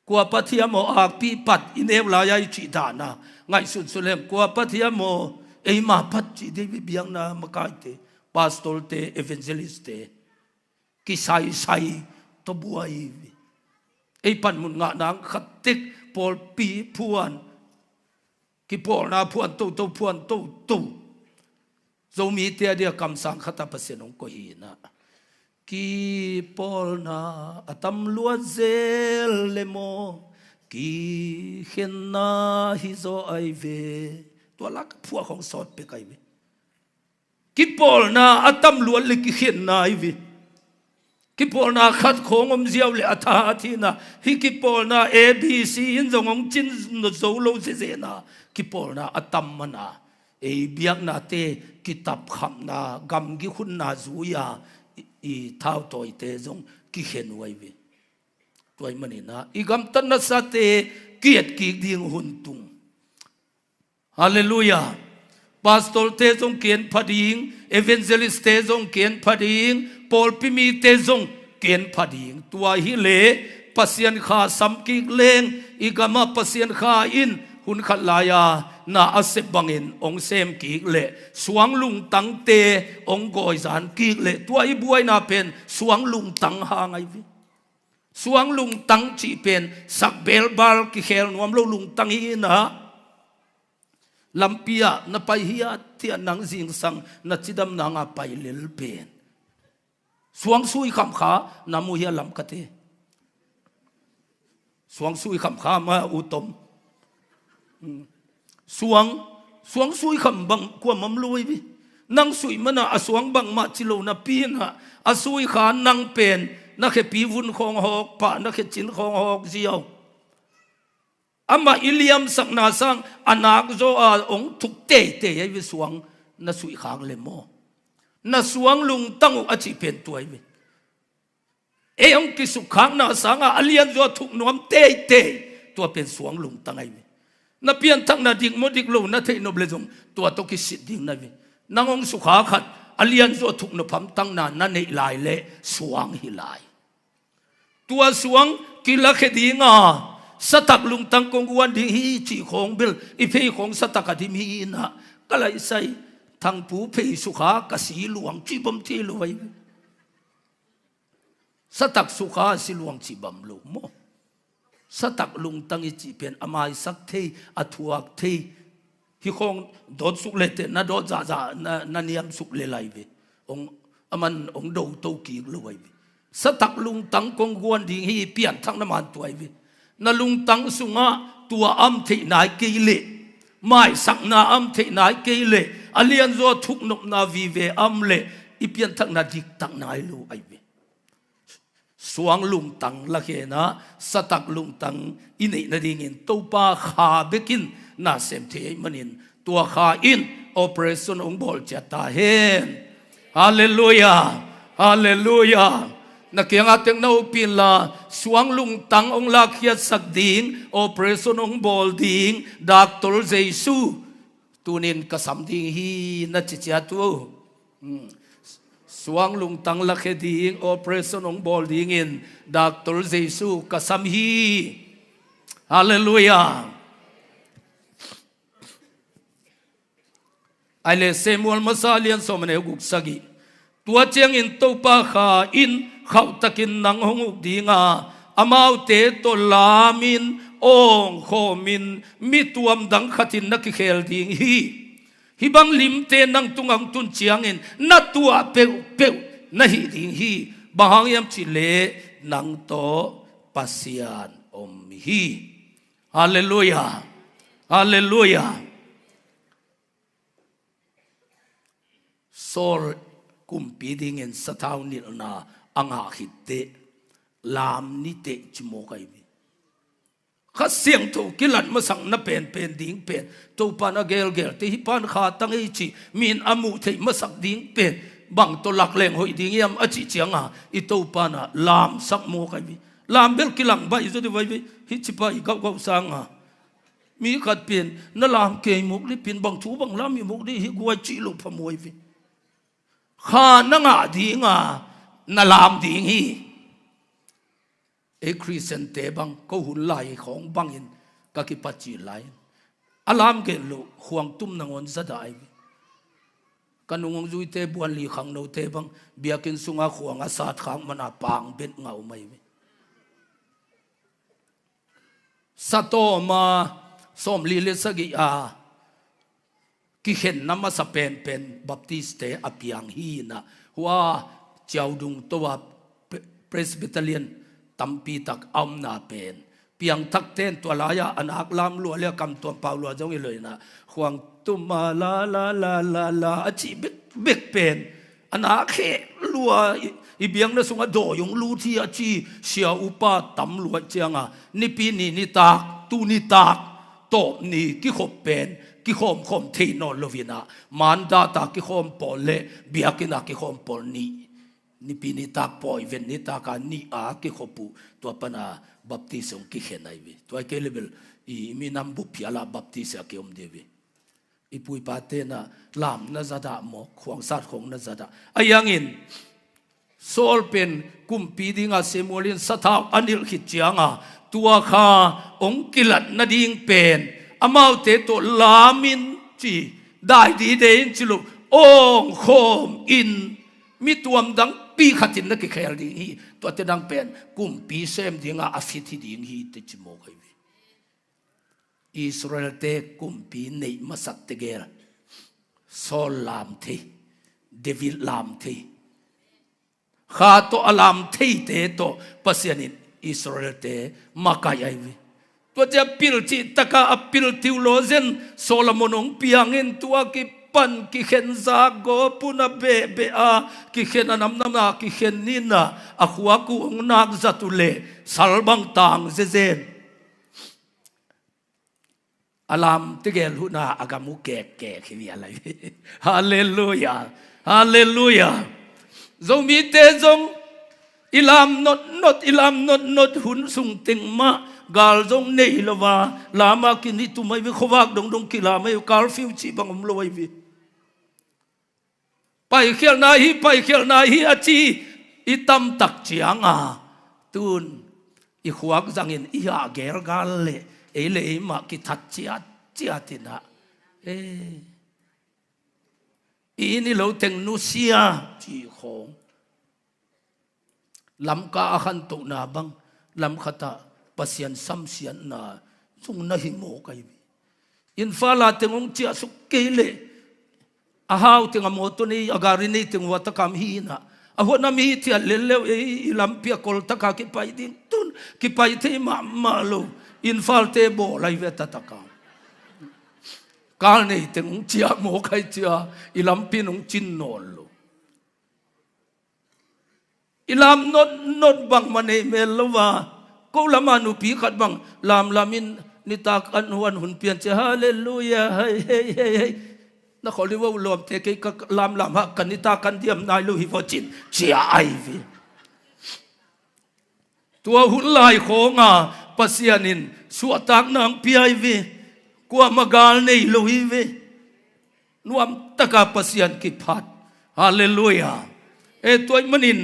Kua pat hiam aw, akpi pat i neu lai-a i cih dana ngaihsun sun leng, kua pat hiam aw, eima pat cih dei ve. Biakna makaite, pastorte, evangelistte kisaisai tawh buai ve. Ei panmun ngah nang khat tek pawlpi phuan, kipawlna phuan toto, phuan toto. Zomite a dia kamsang khat a Pasian hong koih hi in ah, kipawlna a tam luat zel le maw, kikhenna hi zaw ahi ve. Tua lak phuak hong sawt pek ahi ve. Kipawlna a tam luat le kikhenna ahi ve. Kipawlna khat khawng om ziau le a tha a thina, hih kipawlna A B C in zong hong cin zo lo zezehna, kipawlna a tam mana, ei biaknate kitapkhamna, gamgi khunna zui-a i, i thautawite zong kikhen uh ahi ve. Tua ih manin ah i gamtat nasate ki-etkik ding hun tung. Halleluiah. Pastorte zong ki-en pha ding, evangelistte zong ki-en pha ding, pawlpi mite zong ki-en pha ding. Tua hileh Pasian kha sam kik leng, i gamah Pasian kha in hun khat lai-a na a sep bangin hong sem kik leh, suang lungtangte hong gawizan kik leh, tua i buaina pen suang lungtang hang ahi ve. Suang lungtang cih pen sak belbal kikhel nuam lo lungtang hi in ah, lampi ah na pai hiathiat nang zingsang na cidam nanga pai lel pen suang sui khamkha na mu hia lam kate. Suang sui khamkha ma u tom. Suang, suang sui kham bang kuamah om lo ahi ve. Nang sui mana a suang bangmah ci lo napi in ah, a sui kha nang pen na khepi vun khawng hawk pah, na khecin khawng hawk ziau. Amah i liamsakna sang a nak zaw a hong thuk teitei ahi ve, suang na suihkhak le maw. Na suang lungtang uh a cih pen tua ahi ve. Ei hong kisukkhakna sangah a lianzaw a thuk nuam teitei, tua pen suang lungtang ahi ve. Na pianthakna dik maw dik lo na theih nop le zong tua tawh kisit ding na hi ve. Nang hong sukha khat a lianzaw a thuk nop hamtangna na neih lai leh suang hi lai. Tua suang kilakhia dinga satak lungtang kong guan ding hi cih khawng bel i phei khawng satak a dim hi inah, ka laisai Thangpu phei sukha ka si luang cih bawm thei lo ahi ve. Satak sukha a si luang cih bawm lo maw. Satak lungtang i cih pen a maisak thei, a thuak thei. Hih khawng dawt suk le teh na dawt zahzah na, na niam suk le lai ve. Hong, aman hong do to kik lo ahi ve. Satak lungtang kong guan ding hi, pianthakna man tua ahi ve. Na lungtang sungah tua a om theih nai kei leh, maisakna a om theih nai kei leh, a lianzaw a thuk nopna vive a om leh i pianthakna diktak nai lo ahi ve. Suang lungtang lakhia inah satak lungtang i neih nadingin Topa Kha bekin na sem thei ahih manin tua Kha in operation hong bawl ciat ta hen. Halleluiah. Halleluiah. Na kiangah tek na hopih inla, suang lungtang hong lakkhiatsak ding, operation hong bawl ding Doctor Jesu tunin ka sam ding hi na ci ciat uh. Hmm. Suang lungtang lakhia ding, operation hong bawl dingin Doctor Jesu ka sam hi. Halleluiah. Ahi leh Samuel masa lian sawm a neu guk sagih. Tua ciangin Topa Kha in khauhtakin nang hong uk dinga, amaute tawh lamin awngkhawmin mi tuamdang khatin na kikhel ding hi. Hih bang limte nang tungah hong tun ciangin na tuah peuhpeuh na hih ding hi. Bang hang hiam cih leh nang tawh Pasian om hi. Halleluiah. Halleluiah. Saul kumpi dingin sathau nilhna a ngah khit teh lam ni teh ci mawk ahi ve. Kha Siangtho kilat masakna penpen ding pen Topa in a gelgel teh, hih pan Kha tang ei cih mi in a muh theih masak ding pen bang tawh lak leng hoih ding hiam a cih cianga i Topa in a lamsak mawk ahi ve. Lam bel kilang baih zaw deuh ahi ve. Hih ci pah i gauhgauh sanga mi khat pen na lam kei mawk dih, pen bang thu bang lam i mawk dih, hih guai cih loh phamawh ahi ve. Kha na ngah dinga na lam ding hi. Ei Khristiante bang ko hun lai khawng bangin ka kipat cih lai-in a lam gen loh khuang tum nangawn zadah ahi ve. Ka nung hong zuite buan li khangnote bang biakinn sunga khuang a sat khak mana pang bet ngah om ahi ve. Satawma sawmli le sagih a kikhenna masa penpen Baptiste a piang hi inah, hua Ciaudung to a Pre-, Presbyterian tampi tak a omna pen piangthakte in tua lai-ah a nak lam lua le a kamtuam pau lua zong hi lo inah, khuang tuma la la la la la a cih bekbek pen a nak kheh lua, i, i biakna sungah dawi hong lut hi a ci sia upa tam lua cianga, Nipi ni nitak, tu nitak tawp ni kikhop pen kikhawmkhawm thei nawn lo inah, mandat a kikhawm pawl le biakinn a kikhawm pawl nih, Nipi nitak pawi ven nitak a nih a kikhop uh, tua pana Baptist hong kikhen ahi ve. Tua hi kei le bel i minam bup phial a Baptist a kiom dih ve. I pu i pate in a lam na zadah maw, khuangsat khawng na zadah. Ahi hangin Saul pen kumpi dinga Samuel in sathau a nilh khit cianga tua Kha hong kilat nading pen amaute tawh lamin ci, dai dide in ci lo, awngkhawm in mi tuamdangpi khatin na kikhel ding hi. Tuate dang pen kumpi sem dinga a fit hi ding hi teh ci mawk ahi ve. Israelte kumpi neih masak tegel Saul lam thei, David lam thei, Kha tawh a lam theite tawh Pasian in Israelte makaih ahi ve. Tua ciang pil cih taka a pil tiuh lawzen Solomon hong piangin tua ki pan kikhen zak gawp un a behbeh a, kikhen a namnam a kikhen ni in a, a khuak uh hong nak zat uh leh sal bang tang zezen. A lam tegel hun a a gam uh kekkek hi vial lai. Halleluiah. Halleluiah. Zomite zong i lam notnot, i lam notnot hun sung teng mah gal zong nei lo a, lam a kinitum ahi ve, khuavak dongdong kilam ahi ve, curfew cih bang om lo ahi ve. Paikhialhna hi, paikhialhna hi a ci i tamtak ciang a, tun i khuak zangin i hah gelgal leh ei le ei mah kithat ciatciat in a, eh, i inn i lo teng nusia cih khawng. Lamka a khantohna bang, lam khat ah Pasian samsiatna zong na hi mawk ahi ve. Imphal a teng hong ciahsuk kei leh a hau teng, a mawtaw nei, a gari nei teng hua takam hi in a, a huatna mi hi thiat lel leu ei i lampi a kol taka kipai ding, tun kipai thei mahmah lo. Imphal te bawl ahi ve, taktakam. Kal nei teng hong ciah mawk ahi cia, i lampi in hong cin nawn lo. I lam notnot bangmah nei mel lo a, ko lam a nupi khat bang lamlam in nitak an huan hun pian cia, halleluiah, hei, hei, hei, hei. Na khol hi vo, lawmte, kei ka lamlam hah, ka nitak an diam nai lo hi vo, cin cia ahi ve. Tua hun lai khawng a Pasian in suahtakna hong pia hi ve. Kuamah gal nei lo hi ve. Nuam taka Pasian kiphat. Halleluiah. E, tua ahih manin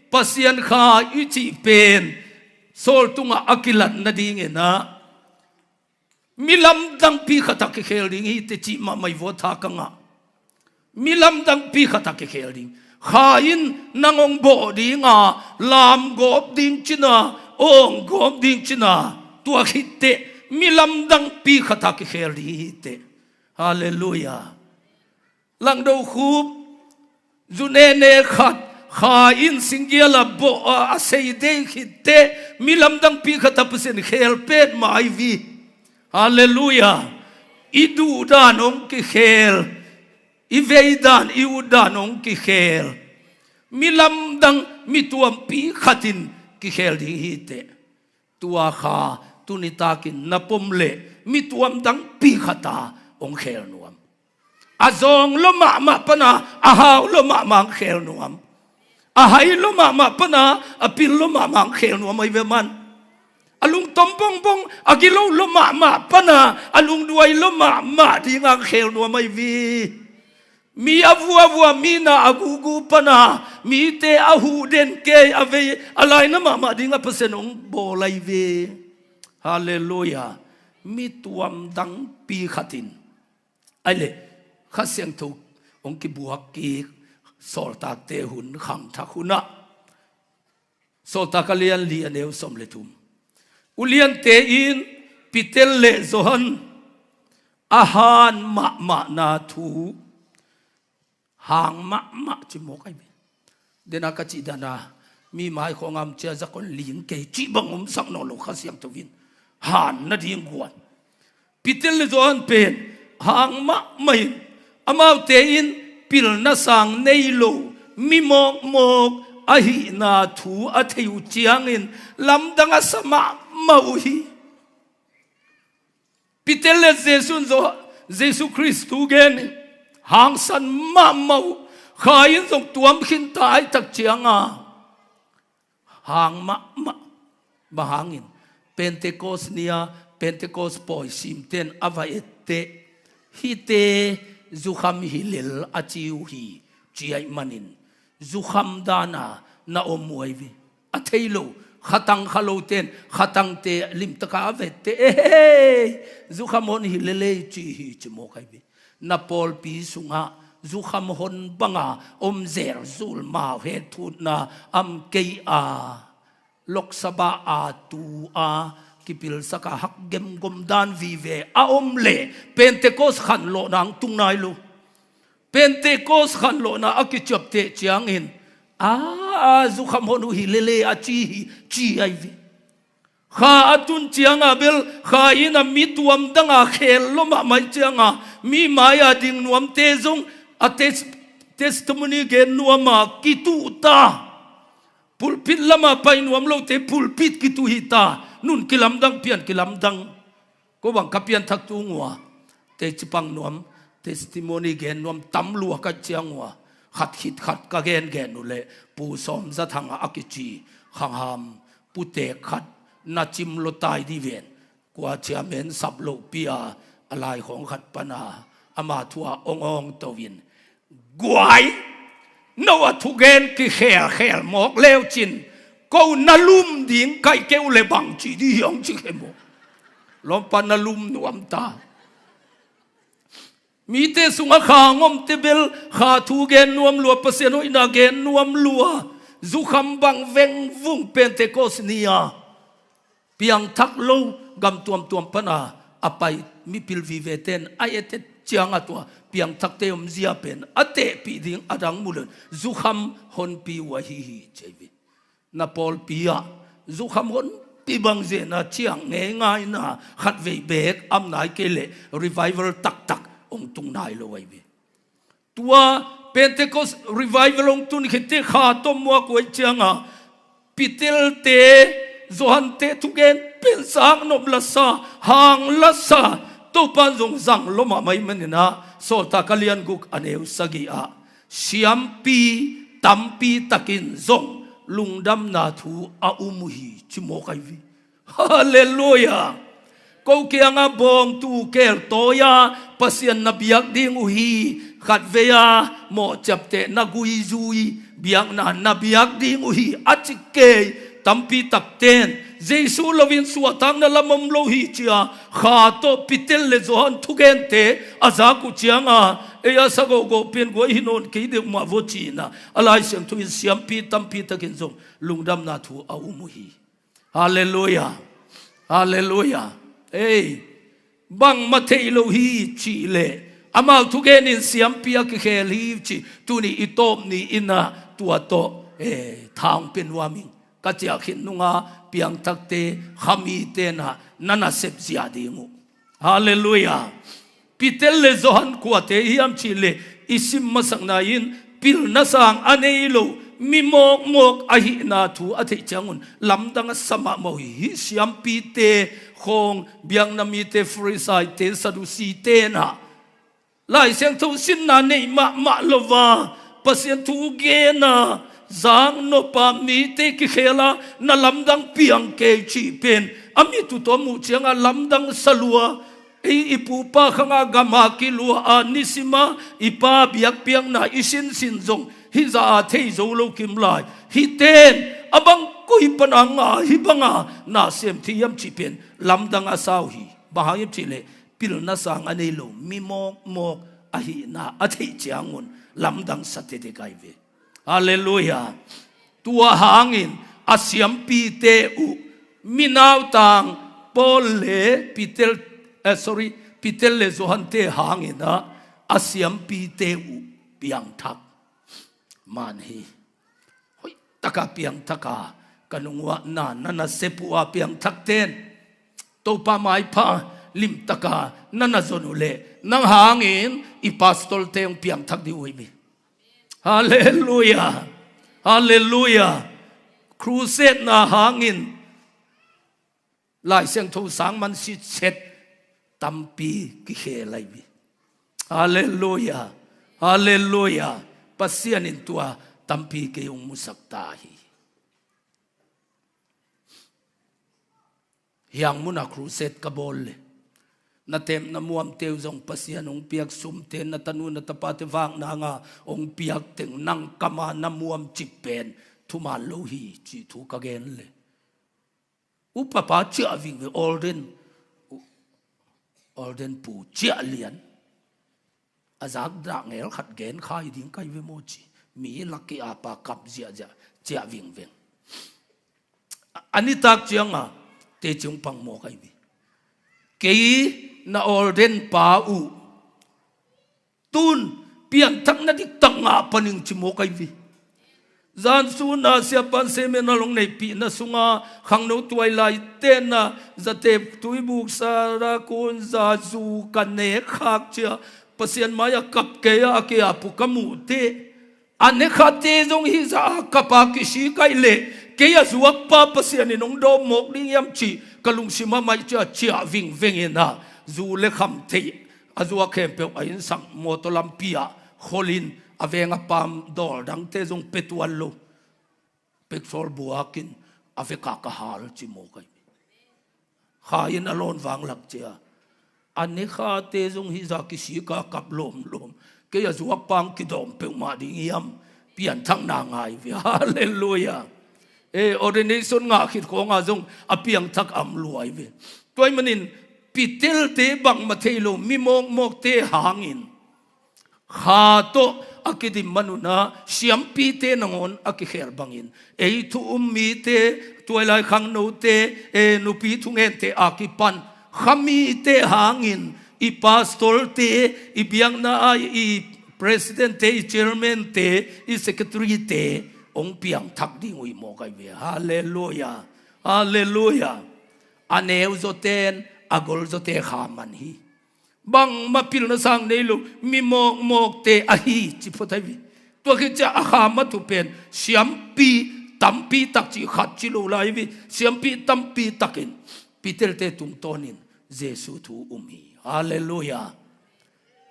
Pasian Kha i cih pen sawl tungah a kilat nadingin a, mi lamdangpi khat a kikhel ding hi teh cih mahmah hi vo, tha ka ngah. Mi lamdangpi khat a kikhel ding. Kha in nang hong bawh ding a, lam gawp ding cin a, awng gawp ding cin a, tua khit teh mi lamdangpi khat a kikhel ding hi teh. Halleluiah. Langdo khup, zu nene khat, Kha in singgial a bawh a, a sei dei khit teh mi lamdangpi khat a Pasian khel petmah ahi ve. Halleluiah. I duhdan hong kikhel, i veidan, i utdan hong kikhel. Mi lamdang, mi tuampi khat in kikhel ding hi teh. Tua Kha tuni takin na pom leh mi tuamdangpi khat a hong khel nuam. A zawng lua mahmah pan a, a hau lua mahmah hong khel nuam. A hai lua mahmah pan a, a pil lua mahmah hong khel nuam ahi ve man. A lungtom bongbong, a gilo lua mahmah pan a, a lungduai lua mahmah ding a hong khel nuam ahi ve. Mi a vuavua, mi na a gugu pan a, mite a huh den kei a vei, a laina mahmah ding a Pasian hong bawl ahi ve. Halleluiah. Mi tuamdangpi khat in. Ahih leh Kha Siangtho hong kibuak kik Sawltakte hun, khangthak hun ah, Sawltak a lian li, a neu sawm le thum. Uliante in Peter le Johan a han mahmahna thu, hang mahmah ci mawk ahi ve. Dena ka cih dan a, mi mai khawng a om cia, zakon ling kei cih bang omsak nawn lo, Kha Siangtho in han nading guan. Peter le Johan pen hang mahmah in, amaute in pilna sang nei lo, mi mawkmawk ahihna thu a thei uh ciangin lamdang a sa mahmah uh hi. Peter le Jesu in Johan, Jesu Khrist thu gen hi, hangsan mahmah uh. Kha in zong tuam khinta ahih tak ciang a, hang mahmah. Bang hangin? Pentecost ni-a Pentecost pawi simten a va etteh, hihte zukham hi lel a ci uh hi, ci ahih manin zukham dan a na om uh ahi ve. A thei lo, khatang kha loten khatangte limtaka a va etteh, ehei, zukham hon hi lel ei ci hi, ci mawk ahi ve. Na pawlpi sungah zukham hon banga om zelzul, mau het thutna om kei a, Lok Sabha a tu a kipilsak a hak gemgom dan vive a om leh Pentecost khanlawhna hong tung nai lo. Pentecost khanlawhna a kiciapteh ciangin, a, a, zukham hon uh hi lel ei a ci hi, ci ahi ve. Kha a tun cianga bel, kha in a mi tuam danga khel lua mahmah cianga, mi mai-a ding nuamte zong a tes-, testimony gen nuama kituh ta. Pulpit lama pai nuam lote pulpit kituh hi ta. Nun kilamdang, pian kilamdang. Ko bang ka pianthak tung ua, teci pang nuam, testimony gen nuam tam lua ka ciang ua, khat khit khat ka gengen uh leh, Pu Sawm Za Thang a kici khangham putek khat na cim lo tai di ven. Kua ciamen sap loh pi a, a lai khawng khat pana ama thu a ong ong to in, guai, no a thugen kikhelkhel mawk leu cin, ko na lum ding kaih keu le bang ci di hiong ci khe maw? Lawmpa na lum nuam ta. Mite sungah kha ngomte bel kha thu gen nuam lua, Pasian hoihna gen nuam lua, zukham bang vengvung Pentecost ni-a piangthak lo gam tuamtuam pana a pai mipil vive ten a etet cianga tua piangthakte omzia pen a tehpih ding a dang mu lo in zukham honpi uh ahi hi ci ahi ve. Na pawlpi ah zukham honpi bang zena ciang ngeingaina khatvei beek am nai kei leh revival taktak ong tung nai lo ahi ve. Tua Pentecost revival ong tun khit teh kha tawh muak uh ahi cianga Pitelte, Johante thugen pen zaknop lasa, hang lasa, Topan zong zang lua mahmah ahih manin ah, Sawltak a lian guk a neu sagih ah, siampi tampi takin zong lungdamna thu a um uh hi ci mawk ahi ve. Halleluiah. Ko kiangah bawngtu keltawi-a Pasian na biak ding uh hi, khatvei-a mawhciapteh na guizui biakna na biak ding uh hi a ci kei tampi takten Jesu loin suahtakna lam om lo hi ci-a kha tawh Peter le Johan thugente a zak uh cianga ei a sa gogoh pen guai hi nawn kei deuh mah vaw ci-in ah a Lai Siangtho in siampi tampi takin zong lungdamna thu a um uh hi. Halleluiah. Halleluiah. Ei, bangmah thei lo hi cih leh amau thugen in siampi a kikhel hi cih tuni i tawp ni-in ah tua tawh, eh, tha ong pia nuam ing. Ka ciah khit nunga piangthakte, khamite na, na nasep zia ding uh. Halleluiah. Peter le Johan kuate hiam cih leh i sim masakna in pilna sang a nei lo mi mawkmawk ahihna thu a theih ciangun lamdang a sa mahmah uh hi. Hih siampite khawng biakna mite, Farisaite, Sadusite na Lai Siangtho sinna neih mahmah lo a, Pasian thu gena, zaknop a, mite kikhela na lamdang piang kei cih pen a mit uh tawh a muh cianga lamdang sa lua. Ei i pupa khanga gama kilua a nisima i pa biakpiakna i sinsin zong hih zah a thei zo lo kim lai. Hihten a bang koi pana nga hih banga na sem thei hiam cih pen lamdang a sa uh hi. Bang hang hiam cih leh pilna sang a nei lo mi mawkmawk ahihna a theih ciangun lamdang sa tetek ahi ve. Halleluiah. Tua hangin a siampite uh mi nautang Paul le Peter, eh, sorry, Peter le Johante hangin ah a siampite uh piangthak man hi. Hoihtaka piangthaka ka nunguah na na nasep uh a piangthakten Topa maipha limtaka na na zon uh leh nang hangin i pastorte hong piangthak dih uh hi mi. Halleluiah. Halleluiah. Crusade na hangin Lai Siangtho sang man sitset tampi kikhel ahi mi. Halleluiah. Halleluiah. Pasian in tua tampi kei hong musak ta hi. Hiang muna crusade ka bawl le na tepna muamte uh zong Pasian hong piak sumte, na tanu na tapate vakna nga hong piak teng nang kama na muam cip pen thuman lo hi cih thu ka gen le upapa ciah vingve, Alden, Alden pu ciah lian. A zak dah ngel khat gen khai ding kai ve maw ci. Mi lak i apa kap ziahziah ciah vingveng. A, a nitak cianga teci hong pang mawk ahi mi. Kei na Alden pa uh tun pianthakna diktak ngah paning ci mawk ahi mi. Zan suna siapa in seminar hong neihpihna sunga khangno tuailai tenna zatep tuibuk sara kun za zu ka nek khak cia Pasian mai-ah kap kei a, a kei a pu ka muh teh. A nekhate zong hih zah a kap a kisik ahih leh kei a zuakpa Pasian in hong dawp mawk ding hiam cih ka lungsim a maih cia ciah vingveng in a, zu le kham theih a zuak khempeuh a innsak mawtaw lampi ah kholin a veng a pam dawl dangte zong pia tuan lo. Peksawl buakin a vekak a hal ci mawk ahi. Kha in a lawn vanglak cia a nekhate zong hih zah kisik a kap lawmlawm. Kei a zuakpa hong kidawm peuhmah ding hiam? Pianthakna ngai ve. Halleluiah. E, ordination ngah khit khawnga zong a piangthak am luai ve. Tua ahih manin Peter-te bangmah thei lo mi mawkmawkte hangin kha tawh a kidim manun ah siampite nangawn a kikhel bangin ei thu um mite, tuailai khangnote, e, nupi thungente a kipan kha mite hangin i pastorte, i biakna ah i presidentte, i chairmante, i secretaryte hong piangthak ding uh hi mawk ahi ve. Halleluiah. Halleluiah. A neu zawten a gol zawte kha man hi. Bangmah pilna sang nei lo mi mawkmawkte ahi ci phot ahi ve. Tua khit ciah a kha mah thu pen siampi tampi tak cih khat ci lo lai hi ve. Siampi tampi takin Peter-te tungtawnin Jesu thu um hi. Halleluiah.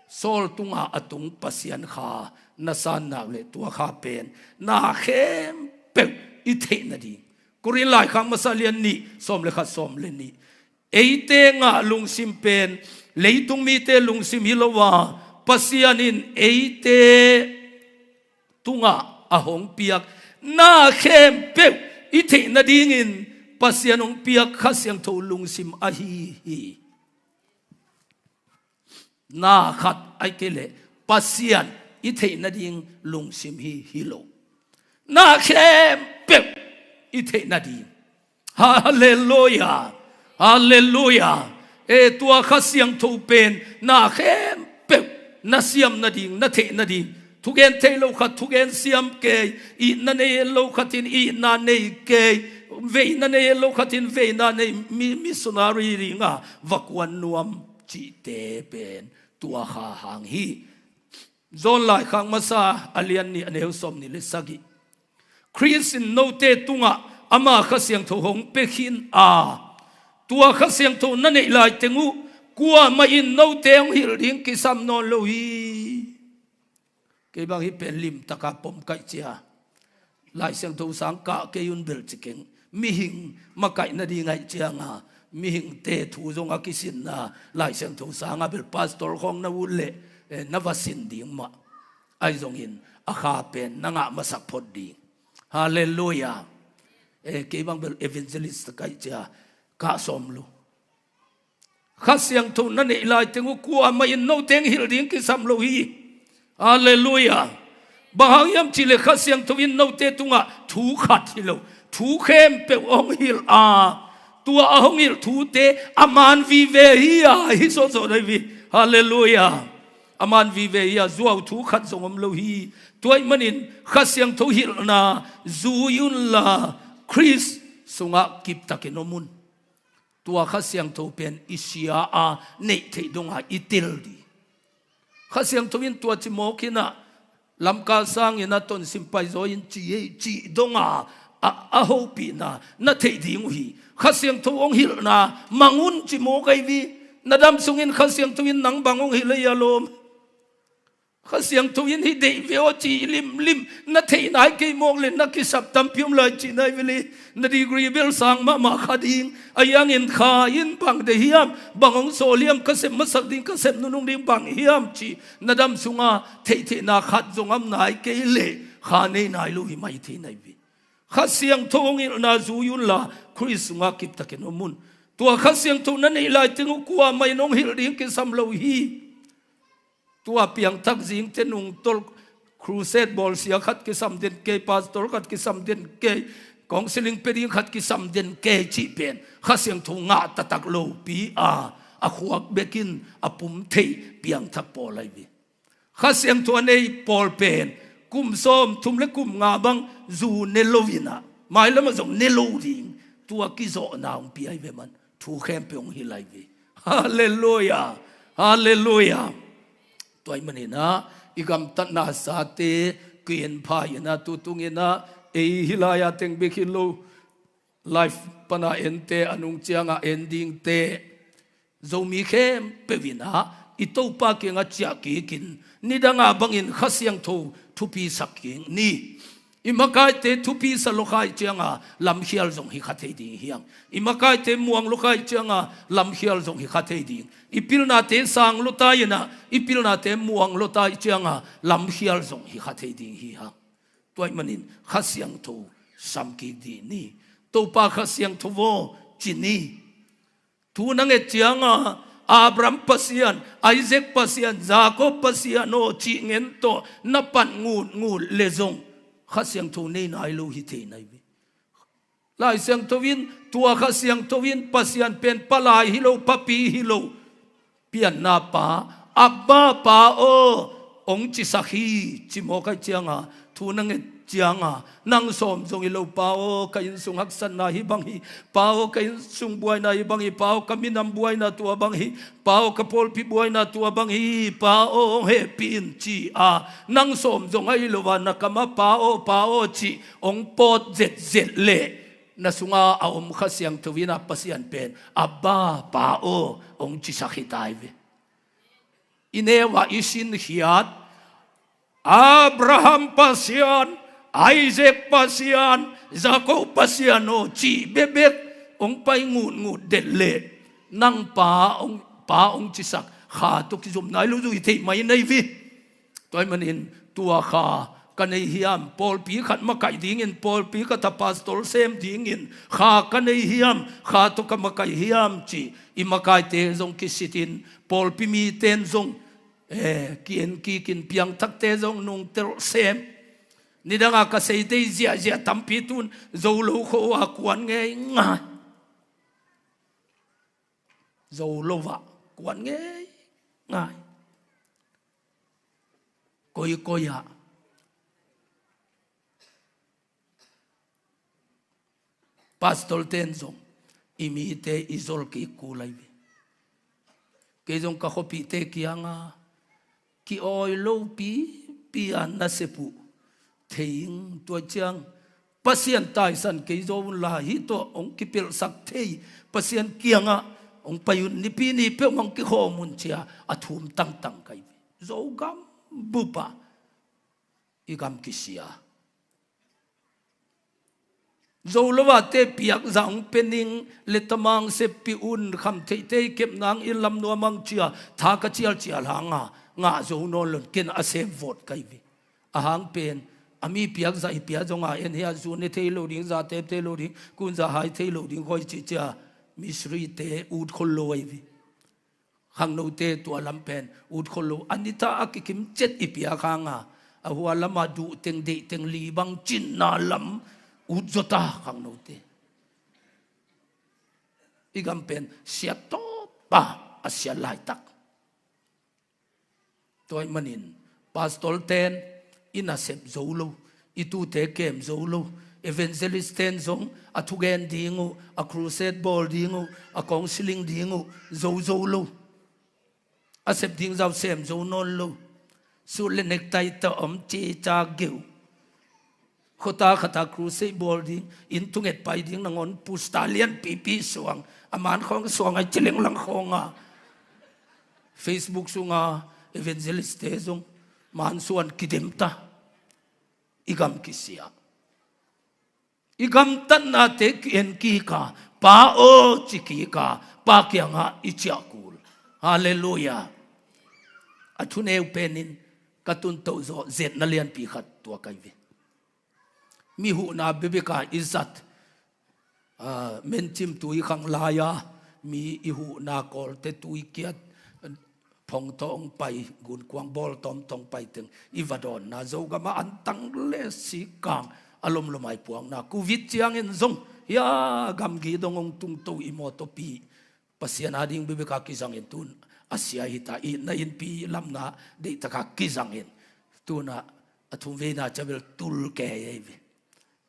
Saul tungah a tung Pasian kha na san nak leh tua kha pen na khempeuh i theih nading. Korin laikhak masa lian nih sawm le khat, sawm le nih. Eite ngah lungsim pen leitung mite lungsim hi lo a, Pasian in eite tungah a hong piak na khempeuh i theih nadingin Pasian hong piak Kha Siangtho lungsim ahi hi. Na khat ahih kei leh Pasian i theih nading lungsim hi hi lo. Na khempeuh i theih nading. Halleluiah. Halleluiah. E, tua Kha Siangtho pen na khempeuh na siam nading, na theih nading. Thugen thei lo khat thugen siam kei, itna nei lo khat in itna nei kei, veina nei lo khat in veina nei, mi, missionary dinga va kuan nuam cihte pen tua kha hang hi. John laikhak masa a lian nih a neu sawm nih le sagih. Khrist in note tungah ama Kha Siangtho hong pia khin a, tua Kha Siangtho na neih laiteng uh kuamah in note hong hilh ding kisam nawn lo hi. Kei bang hih pen limtaka pom kaih cia Lai Siangtho sang kah kei un bel ci keng. Mihing makaih nading ahih cianga mihingte thu zong a kisinna Lai Siangtho sanga bel pastor khawng na ut leh, eh, na va sin ding mah. Ahi zongin a kha pen na ngah masak phot ding. Halleluiah. Eh, kei bang bel evangelist kaih cia kah sawm lo. Kha Siangtho na neih laiteng uh kuamah in note hong hilh ding kisam lo hi. Halleluiah. Bang hang hiam cihleh Kha Siangtho in note tungah thu khat hi lo, thu khempeuh hong hilh a, tua a hong hilh thute a man vive hi a, hi sawtsawt ahi hi. Halleluiah. A man vive hi a, zuau thu khat zong om lo hi. Tua ahih manin Kha Siangtho hilhna zui unla Khrist sungah kiptakin om un. Tua Kha Siangtho pen i sia a neih theih donga i tel ding. Kha Siangtho in tua ci mawk hi a, lamkal sangin a tonsim paizaw in ci ei cih donga a, a hopihna na theih ding uh hi. Kha Siangtho hong hilhna mang un ci mawk ahi hi. Na dam sungin Kha Siangtho in nang bang hong hilh ahi a lawm? Kha Siangtho in hih deih ve aw ci limlim na theih nai kei mawk le na kisap tampi om lai cihna hi ve le. Na degree bel sang mahmah kha ding. Ahi hangin kha in bang deih hiam, bang hong sawl hiam, ka sep masak ding, ka sep nunung ding bang hiam cih na dam sunga theihtheihna khat zong om nai kei le kha nei nai lo hi mai thei na hi ve. Kha Siangtho hong hilhna zui unla Khrist sungah kiptakin om un. Tua Kha Siangtho na neih laiteng uh kuamah in hong hilh ding kisam lo hi. Tua piangthak zingte nungtolh crusade bawlsia khat kisam den kei, pastor khat kisam den kei, counseling pia ding khat kisam den kei cih pen Kha Siangtho ngah taktak lopi a, a khuak bekin a pum theih piangthak pawl ahi hi. Kha Siangtho a nei pawl pen Kum sawmthum le kum nga bang zu ne lo in ah, mailam ah zong ne lo ding, tua kizawhna hong pia hi ve man. Thu khempeuh hong hilh lai ve. Halleluiah. Halleluiah. Tua ahih manin ah i gamtatna sate kienpha in ah, tu tung in ah ei hih lai-a teng bek hi lo, live pan a ente, a nung ciang a en dingte, Zomi khempeuh in ah i Topa kiangah ciah kik in, nidang a bangin Kha Siangtho thupi sak kik ni. I makaite thupi sa lo kha ahih ciang a lamkhial zong hi kha thei ding hi hang. I makaite muang lo kha ahih ciang a lamkhial zong hi kha thei ding. I pilnate sang lo ta in ah, i pilnate muang lo ta ahih ciang a lamkhial zong hi kha thei ding hi hang. Tua ahih manin Kha Siangtho sam kik dih ni. Topa Kha Siangtho aw, ci ni. Thu na nget ciang a, Abraham Pasian, Isaac Pasian, Jacob Pasian aw, cih ngen tawh na pan ngutngut leh zong Kha Siangtho nei nai lo hi thei nai ve. Lai Siangtho in, tua Kha Siangtho in Pasian pen palai hi lo, papi hi lo, pianna pa, Abba Pa aw, hong cisak hi, ci mawk ahih ciang a, thu na nget ciang a, nang sawm zong hi lo, Pa aw, ka innsung haksatna hih bang hi, Pa aw, ka innsung buaina hih bang hi, Pa aw, ka minam buaina tua bang hi, Pa aw, ka pawlpi buaina tua bang hi, Pa aw, hong hehpih in, ci a, nang sawm zong ahi lo a, na kam ah Pa aw, Pa aw, cih hong pawt zetzet leh, na sung a a om Kha Siangtho in ah Pasian pen Abba, Pa aw, hong cisak hi ta hi ve. I neu ah i sinkhiat, Abraham Pasian, Isaac Pasian, Jacob Pasian aw, cih bekbek hong pai ngutngut det leh, nang Pa hong, Pa hong cisak Kha tawh kizom nai lo zong hi thei mai nai ve. Tua ahih manin tua Kha ka nei hiam, pawlpi khat makaih dingin, pawlpi khat a pastor sem dingin Kha ka nei hiam, Kha tawh ka makaih hiam, ci i makaite zong kisit in, pawlpi mite in zong, eh, ki-en kik in, piangthakte zong nungtel sem. Nidang a ka sei dei ziahziah tampi, tu-in zo lo khua kuan ngeingai. Zo lo ah kuan ngeingai. Koikoi ah pastor ten zong i mite i zol kik kul lai ve. Kei zong ka khuapihte kiang a, ki-awi lo pipi a nasep uh thei ing, tua ciang Pasian taisan kei zaw un la, hih tawh hong kipelhsak thei Pasian kiangah hong pai un, nipi ni peuhmah hong kikhawm un, ci a a thum tangtang ka hi ve. Zogam bup ah i gam kisia. Zo lo a te piakzah hong pia ning, lettama hong seppih un, khamtheihte i kepna hong inn lam nuam ang, ci a tha ka cialcial hang a ngah zo nawn lo in, ken a sem vawt ka hi ve. A hang pen a mi piakzah i pia zong a, en hi a, zu ne thei lo ding, za tep thei lo ding, kun za hai thei lo ding, koi ci, ci a misrite ut khol lo ahi ve. Khangnote tua lam pen ut khol lo, a nitha a kikim ciat i piak hang a, a hua lam a duh teng, deih teng, li bang cinna lam ut zaw ta khangnote. I gam pen sia tawp a, a sia laitak. Tua ahih manin pastor ten i nasep zo lo, i tute kem zo lo, evangelist ten zong a thugen ding uh, a crusade bawl ding uh, a counseling ding uh zo zo lo. A sep ding zah sem zo nawn lo. Suit le necktie tawh om cica geu. Khuata khata crusade bawl ding, inn thunget pai ding nangawn, pusta lianpipi suang, a man khawng suang ahi ci lenglang khawng a. Facebook sunga evangelist te zong man suan kidem ta. I gam kisia. I gamtatnate ki-en kik a, Pa aw ci kik a, Pa kiangah i ciah kul. Halleluiah. A thuneu penin ka tun toh zawh zetna lianpi khat tua ka hi ve. Mi huhna bebek a i zat, ah, mencim tui khang lai-a mi i huhna kawlte tui kiat, phong tawh hong pai, gunkuang bawl tawmtawng pai teng i va dawnna, Zogam ah antang le sikkang a lomlom a i puakna, Covid ciangin zong hia gamgi dong hong tungto i mawtawpi Pasian ading bebek a kizangin tun a sia hi ta, i na innpi lamna deihtak a kizangin tun a A thumveina ciang bel tul kei ei ve.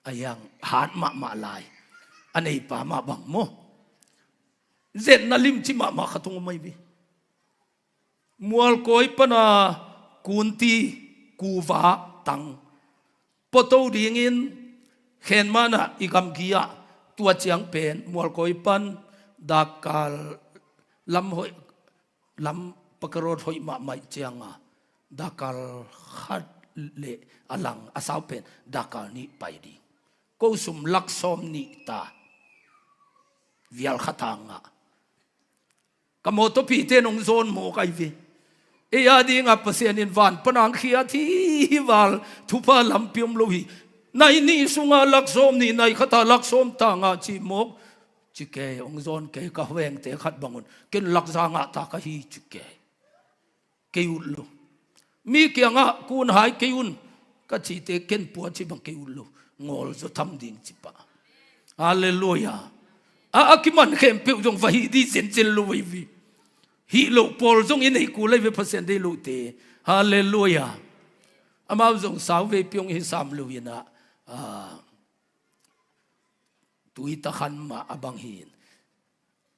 A hiang hat mahmah lai. A neipa mah bang maw. Zetna limci mahmah khat hong om ei ve. Mualkawi pana kunti kuva tang puato dingin khenmanah i gamgi ah tua ciang pen Mualkawi pan dakkal lam hoih lam pakarot hoih mahmah cianga dakkal khat le a lang a sau pen dakkal nih pai ding. Ko sum lak sawm nih ta vial khat a ngah. Ka mawtawpite nong zawn mawk ai ve. Ei a dinga Pasian in van panang khiat hi hi val thupha lampi om lo hi. Nai nih sunga lak sawm nih nai khata lak sawm ta ngah ci mawk. Ci kei hong zawn kei ka vengte khat bangun ken lakza ngah ta ka hi ci kei. Kei ut lo. Mi kiangah kun hai kei un ka cite ken pua ci bang kei ut lo. Ngawl zaw tham ding ci pah. Halleluia. A a kiman khempeuh zong va hih dih zenzen lo vei vi. Hih loh pawl zong i nei kul ei ve Pasian deih lohte. Halleluia. Amau zong sau veipi hong hi sam lo inah tui takhan mah a bang hi in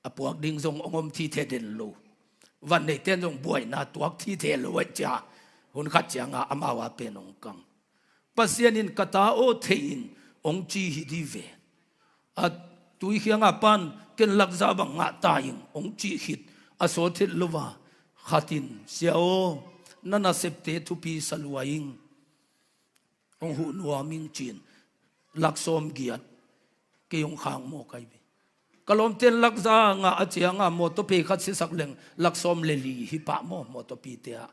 a puak ding zong hong om thithe den lo. Van neiten zong buaina tuak thithe lo aih cia hun khat cianga amau a pen hong kang. Pasian in ka ta aw thei in hong ci hi di ve. A tui khianga pan ken lakza bang ngah ta ing hong ci khit a sawt het lo va khatin sia aw na nasepte thupi sa lua ing. Hong huh nuam ing cin lak sawm giat kei hong khang maw kai ve. Ka lawmten lakza ngah a cianga mawtawpi khat sisak leng lak sawm le li hi pah maw mawtawpite ah.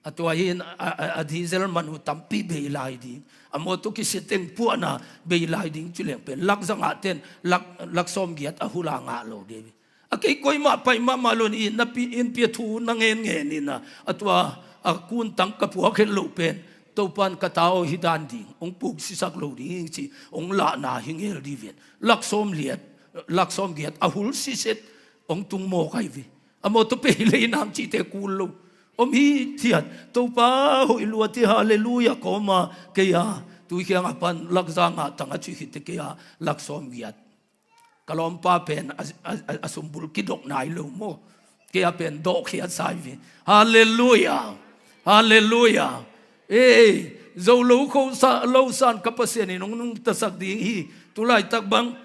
A tua hi in a, a, a diesel man uh tampi bei lai ding a mawtaw kisia teng puahna bei lai ding ci leng pen lakza ngah ten lak, lak sawm giat a hula ngah lo ding. A kei koimah pai mahmah lo in innpi innpi a thu na ngen ngen inah a tua a kuntang ka puak het loh pen Topan ka ta aw hi dan ding hong puk sisak lo ding ci hong lahna hi ngel di ven. Lak sawm liat lak sawm giat a hul siset hong tung mawk ai ve. A mawtaw pei lei nang cite kul lo om hi thiat Topa hoih luat hi halleluia kawma kei a tui khianga pan lakza ngah tang a ci khit te kei a lak sawm giat. Ka lawmpa pen a, a, a, a sumbul kidok nai lo maw. Kei a pen dawhkhiat sai ve. Halleluia. Halleluia. Ei zo lo kho sa lo san ka Pasian in hong nungtasak ding hi. Tulaitak bang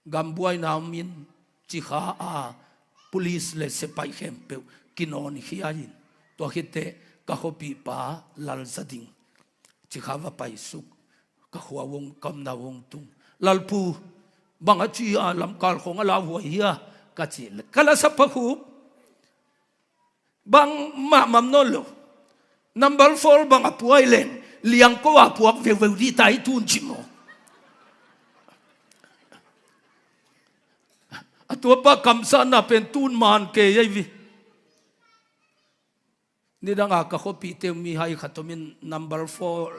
gambuaina om in cikha a police le sepaih khempeuh kinawnkhia in tua khitteh ka khuapihpa lalza ding cikha va paisuk. Ka khua vong kamna vong tung lalpu bang a ci a lamkal khong a lauhuai hia ka ci le ka lasa pakhup bang mahmam nawn lo. Number four bang a puai leng liangko a puak veuveu dih ta i tun ci maw. A tuapa kamsahna pen tun man kei ei vi. Nidanga ka khuapihte mihai khat omin number four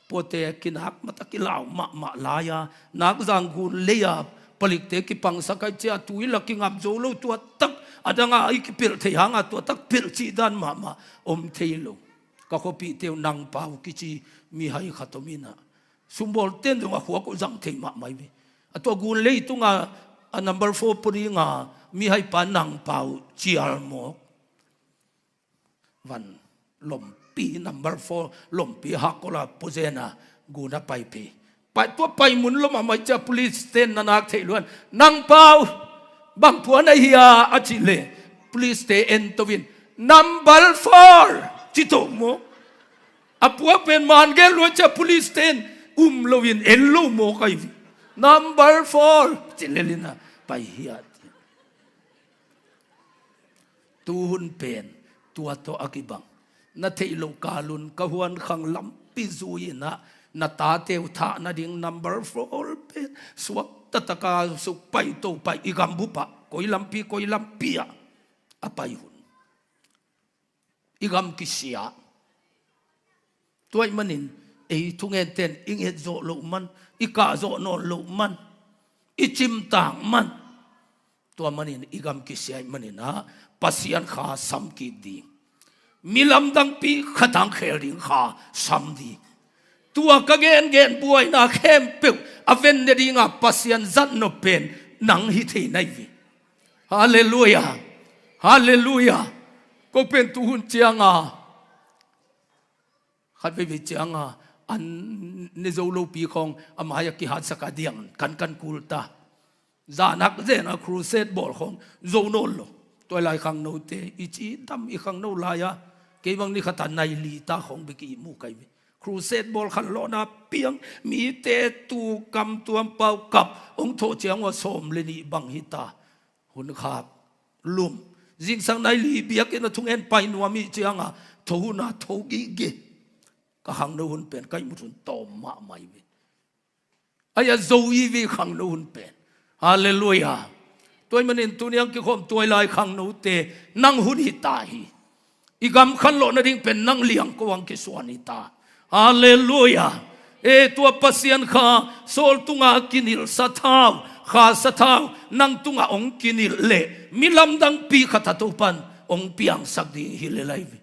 puate kinak mata kilau mahmah lai-a nak zanggun lei-a palikte kipangsak ai cia tui la kingap zo lo tua tak a danga i kipelh thei hanga tua tak pelh cih dan mahmah om thei lo. Ka khuapihte uh nangpau kici mihai khat ominah sumbawl ten zong a khuak uh zang thei mahmah i ve. A tua gun lei tunga a number four pua dinga mihaipa nangpau cial mawk. Van lompi number four lompi hakkola puzena guna paipi pai tua pai mun lom a mai cia police ten na nak theih luan nangpau bang puan ahi a a cih le police te en tovin number four ci to maw. A puak pen man gen luan cia police ten um loin en lo maw kai vi. Number four ci lelina pai hi a ti. Tuhun pen tua tawh a kibang na theih loh kalun ka huan khang lampi zui inah na tate uh thah nading number four pen suak tataka suk pai to pai i gambupah koi lampi koi lampi ah a pai hun i gam kisia. Tua ih manin ei thungenten i nget zawh loh man i kah zawh nawn loh man i cimtak man tua manin i gam kisia ih maninah Pasian kha sam kik ding. Mi lamdangpi khat hong khel ding kha sam ding. Tua ka gengen buaina khempeuh a ven nadinga Pasian zat nop pen nang hi thei na hi ve. Halleluiah. Halleluiah. Ko pen tuhun cianga khat veivei cianga an ne zo lopi khawng a mai-ah kihatsak a diang kankan kul ta. Zan ah zen a crusade bawl khawng zo nawn lo. Tua lai khangnote i cidam i khangno lai-a kei bang ni khat a nai li ta khawng bek i mu kai ve. Crusade bawl khanlawhna piang mite tu kam tuam pau kap hong thawh ciang ua sawm le nih bang hi ta. Hun khak lum. Zingsang nai li biakinn a thungen pai nuam i cianga tho hun a tho gige. Ka khangno hun pen ka ihmut hun tawm mahmah hi ve. Ai a zo i ve khangno hun pen. Halleluiah. Tua ahih manin tuni ang kikhawm tua lai khangnote nang hun hi ta hi. I gam khanlawh nading pen nang liang ko ang kisuan hi ta. Halleluiah. E tua Pasian kha Saul tunga kinilh sathau kha sathau nang tunga hong kinilh leh mi lamdangpi khat a Topan hong piangsak ding hi lel hi ve.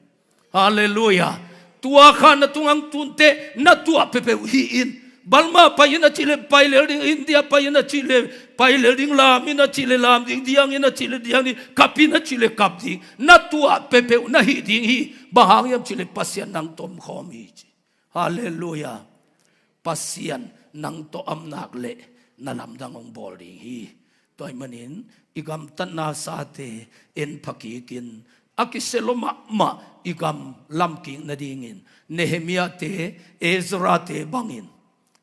Halleluiah. Tua kha na tungang tunte na tuah peuhpeuh hih in. Balma pai in a cih leh pai lel ding, India pai in a cih leh pai lel ding, lam in a cih leh lam ding, diang in a cih leh diang ding, kap in a cih leh kap ding. Na tuah peuhpeuh na hih ding hi. Bang hang hiam cih leh Pasian nang tawh om khawm hi ci. Halleluiah. Pasian nang tawh om nak leh na lamdang hong bawl ding hi. Tua ahih manin i gamtatna sate en pha kikin a kisia lo mahmah i gam lamkik nadingin Nehemiah te, Ezra te bangin,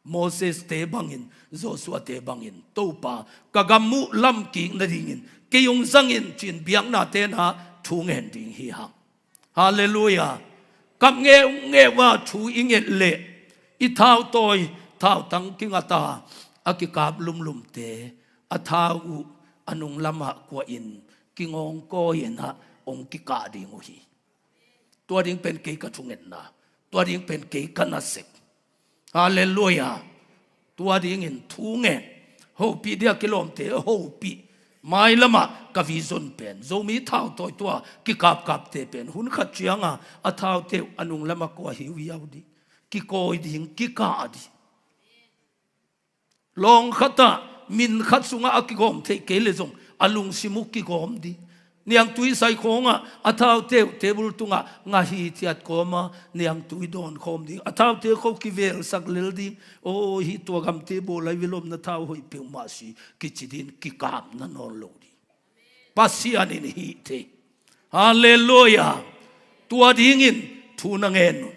Moses te bangin, Joshua te bangin Topa ka gam uh lamkik nadingin kei hong zang in ci-in biakna tena thu ngen ding hi hang. Halleluiah. Kap ngeungeu a thu i nget leh i thau tawi thautang kingat a a kikap lumlumte a thau uh a nung lamah kuahin kingawngkawi in ah hong kikah ding uh hi. Tua ding pen kei ka thungetna. Tua ding pen kei ka nasep. Halleluiah. Tua dingin thu ngen. Hopih dia kilawmte hopih. Mailamah ka vision pen Zomi thautawi tua kikapkapte pen hun khat cianga a thaute uh a nung lamah kua hiuhiau ding. Kikawi ding, kikah ding. Lawng khatah min khat sungah a kigawm theih kei le zong a lungsim uh kigawm ding. Niangtui sai khawngah a thaute uh table tungah ngah hithiat kawma niangtui dawn khawm ding. A thaute kho kivelsak lel ding. Aw, hih tua gamte bawl lai vilawmna thau hoih peuhmah si kici ding, kikapna nawn lo ding. Pasian in hih thei. Halleluiah. Tua dingin thu na ngen un.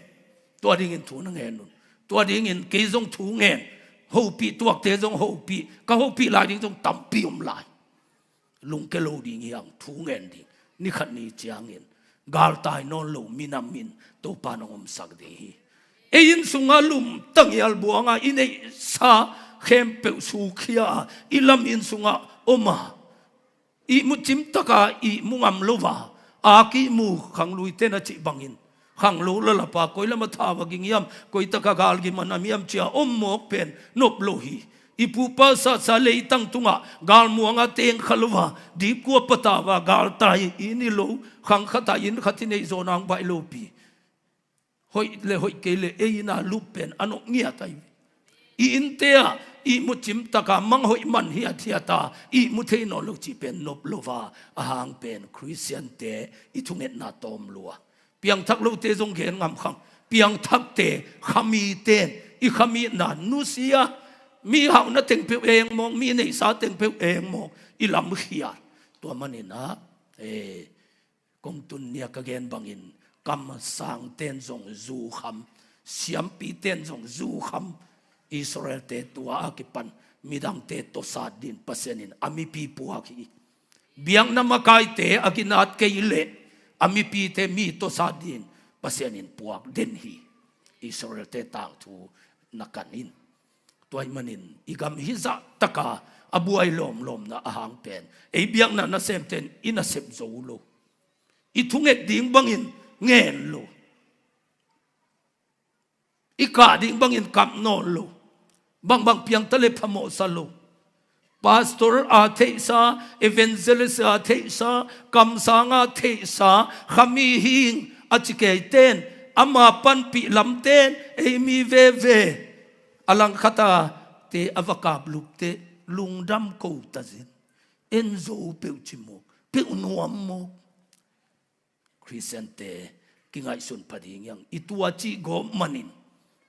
Tua dingin thu na ngen un. Tua dingin kei zong thu ngen. Hopih tuakte zong hopih. Ka hopih lai ding zong tampi om lai. Lungke lo ding hi hang thu ngen ding. Ni khat ni ciangin galtai nawn lo minam in Topa nong omsak ding hi. Ei inn sungah lum tangial buanga i neihsa khempeuh sukhia a i lam inn sungah om a ihmu cimtaka ihmu ngam lo a, a kihmu khanglawite na cih bangin khanglo lalapa koi lama thau a ging hiam, koi taka galgim a nam hiam cia om mawk pen nop lo hi. I pupa sasa leitang tungah galmuanga teng kha lo a dipkua patau a galtai i ni lo khang khatah inn khat i neih zawna hong baih lopi. Hoih le hoih kei le ei ina lup pen a nawh ngiat ahi. I innte ah ihmu cimtaka mang hoih man hiathiata ihmu thei nawn lo cih pen nop lo a, a hang pen Khristiante i thungetna tawm lua. Piangthak lote zong gen ngam khang. Piangthakte khamiten i khamitna nusia, mi hauhna teng peuh eng mawng, mi neihsa teng peuh eng mawng i lamkhial. Tua maninah, eh, kong tun nia ka gen bangin kamsangten zong zukham, siampiten zong zukham. Israelte tua a kipan midangte tawsat din Pasian in a mipi puak hi. Biakna makaite a ginat kei leh a mipite mi tawsat din Pasian in puak den hi. Israelte tangthu na kan in. Tua ahih manin i gam hizah taka a buai lawmlawmna a hang pen ei biakna nasemten i nasep zo lo. I thunget ding bangin ngen lo. I kah ding bangin kap nawn lo. Bangbang piangta le phamawhsa lo. Pastor a theihsa, evangelist a theihsa, kamsang a theihsa, khami hing a ci keiten, ama panpih lamten ei mi veve a langkhata te a va kaplupte lungdam ko tazin. En zo peuh ci mawk, peuh nuam mawk. Khristiante kingaihsun pha ding hiang, i tua cih gawp manin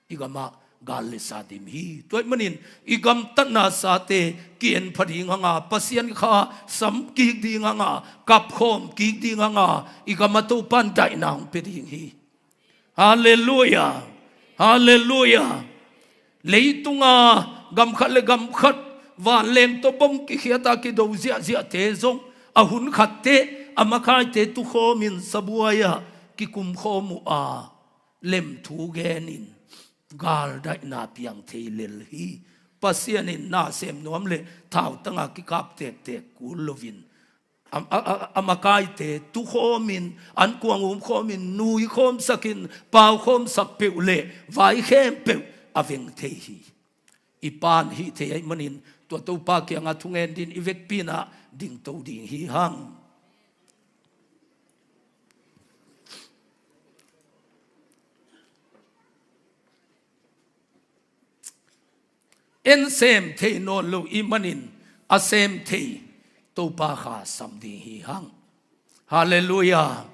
i gamah gal le sa dim hi. Tua ahih manin i gamtatna sate ki-en pha ding hanga, Pasian kha sam kik ding hanga, kapkhawm kik ding hanga, i gamah Topan daihna hong pia ding hi. Halleluia. Halleluia. Leitunga gam khat le gam khat vanleng tawh bom kikhiata kido ziahziahte zong a hun khatte a makaite tukhawmin sabuai-ah kikumkhawm uh a, lemthu genin galdaihna piang thei lel hi. Pasian in na sem nuam le thautanga kikap tektek kul loin a, a, a, a makaite tukhawmin, ankuang umkhawmin, nuikhawmsakin, paukhawmsak peuh le vai khempeuh a veng thei hi. I pan hih thei ahih manin tua Topa kiangah thungen din i vekpi inah dingto ding hi hang. En sem thei nawn lo i hih manin a sem thei Topa kha sam ding hi hang. Halleluia.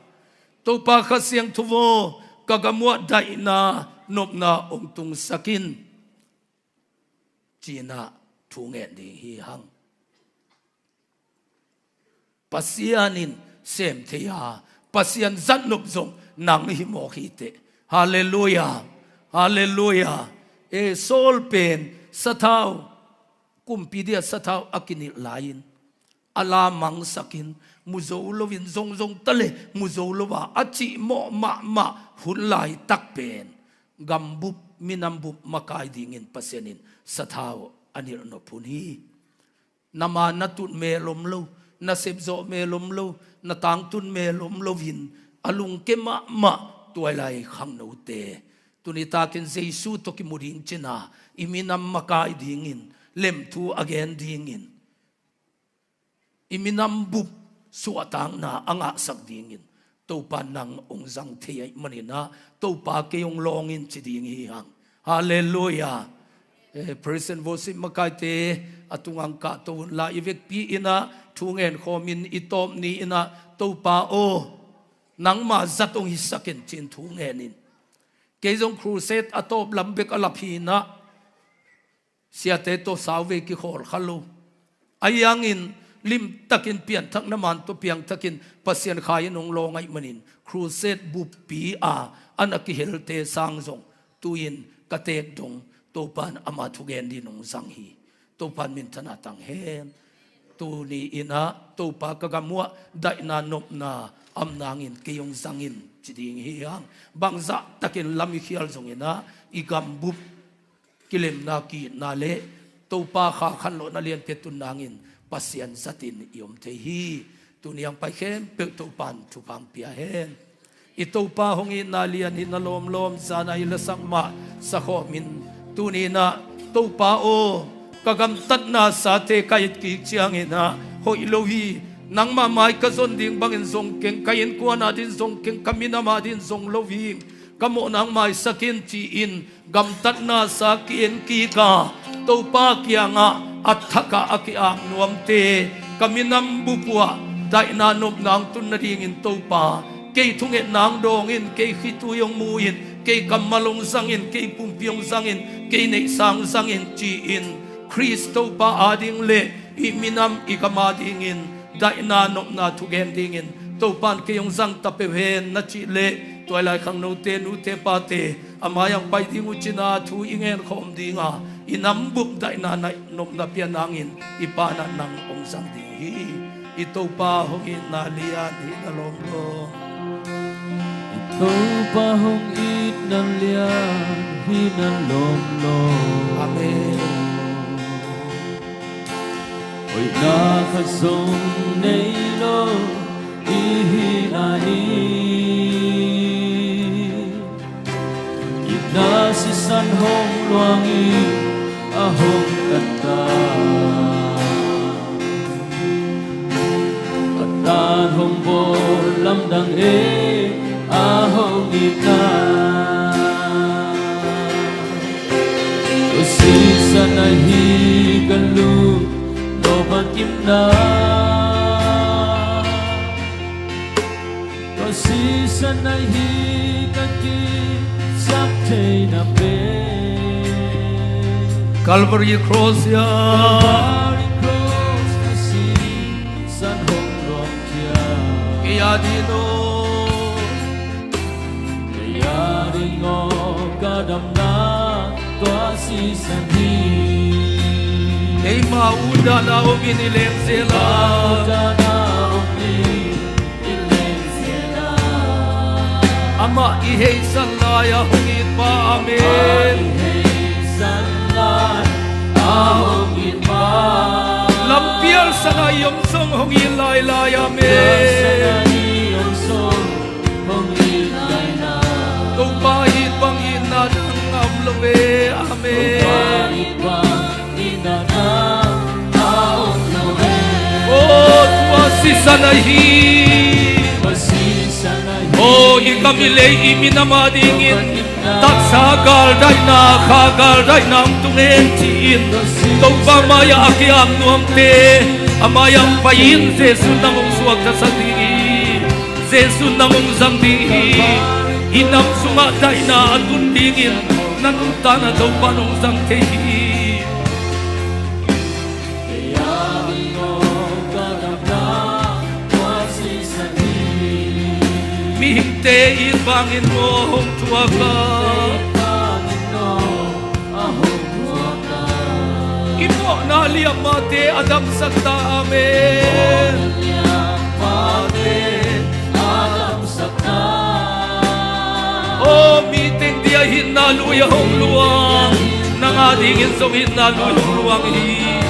Topa Kha Siangtho aw, ka gam uah daihna nopna hong tungsak in, ci-inah thu ngen ding hi hang. Pasian in sem thei a, Pasian zatnop zong nang hi mawk hi teh. Halleluia. Halleluia. E, Saul pen sathau, kumpi dia sathau a kinilh lai-in a la mangsakin, mu zo loin, zongzong ta le mu zo lo a, a cihmawh mahmah hun laitak pen gambup, minambup makai dingin Pasian in sathau a nilhnop hun hi. Nama na tut mel om lo, na sepzawh mel om lo, na tangtun mel om loin a lungke mahmah tuailai khangnote, tuni takin Jesu tawh kimu ding cina, i minam makai dingin, lemthu a gen dingin, i minambup suahtakna a ngahsak dingin Topa nang hong zang thei ahih maninah, Topa kei hong lawng in ci ding hi hang. Halleluia. Eh, praise and worship makaite a tungah hong kahto unla, i vekpi inah thu ngen khawmin i tawp ni inah, Topa aw, nangma zat hong hisak in ci-in thu ngen in. Kei zong crusade a tawp lam bek a lap hi inah, siate tawh sauvei kikhawl kha lo. Ahi hangin limtakin pianthakna man tawh piangthakin Pasian kha in hong lawng ahih manin crusade buppi a a na kihelte sang zong tu-in ka teek dong Topan ama thugen din hong zang hi. Topan minthanna tang hen. Tuni inah Topa ka gam uah daihna nopna om nangin kei hong zang in ci ding hi hang. Bangzah takin lam i khial zong inah i gambup kilemna, ki-itna le Topa kha khanlawhna lianpi a tun nangin Pasian zatin i om thei hi. Tuni hong pai khempeuh Topan thupha hong pia hen. I Topa hong itna lian hi na lawmlawm, zana i lasak mah sakhawmin tuni inah, Topa aw, ka gamtatna sate ka et kik cianginah hoih lo hi. Nangmah mai ka zon ding bangin zong keng, ka innkuan adin zong keng, ka minam adin zong lo hi. Ka mawhna hong maisak in ci-in gamtatna sa ki-en kik a, Topa kiangah a thakah a ki-ak nuamte, ka minam bup uah daihna nopna hong tun nadingin Topa, kei thungetna hong dawng in, kei khitui hong mu in, kei kammal hong zang in, kei pumpi hong zang in, kei neihsa hong zang in ci-in Khrist Topa ading le i minam i gam adingin daihna nopna thugen dingin Topan kei hong zang ta peuh hen na cih leh, tuailai khangnote, nute pate, a mai-ah hong pai ding uh cina thu i ngenkhawm dinga, i nambup daihna nai nopna pia nangin i panah nang hong zang ding hi. I Topa hong itna lian hi na lawmlawm. I Topa hong itna lian hi na lawmlawm. Amen. Hoihna khat zong nei lo i hihna hi. Itna sisan hong luang in a hong katta, a tan hong bawl lamdang e a Ahi ka lungdam a kimna, tua sisan ahi ka kisap theihna pen. Calvary Cross ah, Calvary Cross ah sisan hong luangkhia. Kei a ding aw, kei a ding aw ka damna tua sisan hi. Keima utdan a om in i leng zel a. Keima utdan a om in i leng zel a. Amah i heisan lai a hong it pa, amen. Amah i heisan lai a hong it pa. Lampial san a i om zong hong it lailai, amen. Lampial san a i om zong Topa it bang itna dang a om lo e. Amen. Aw, tua sisan ahi. Aw, i gam i lei i minam a dingin taksa galdaihna, kha galdaihna hong tung hen ci-in Topa mai-ah a ki-ap nuamte a mai-ah hong pai in. Jesu'n nang hong suaktasak ding hi. Jesu'n nang hong zang ding hi. Hih nam sungah daihna a tun dingin na nuntakna Topa'n hong zang thei hi. Mihingte it bangin maw hong thuak a. I mawhna liammate a damsak ta, amen. Aw, mi teng dia hinna lui a hong luang, nang a dingin zong hinna lui hong luang hi.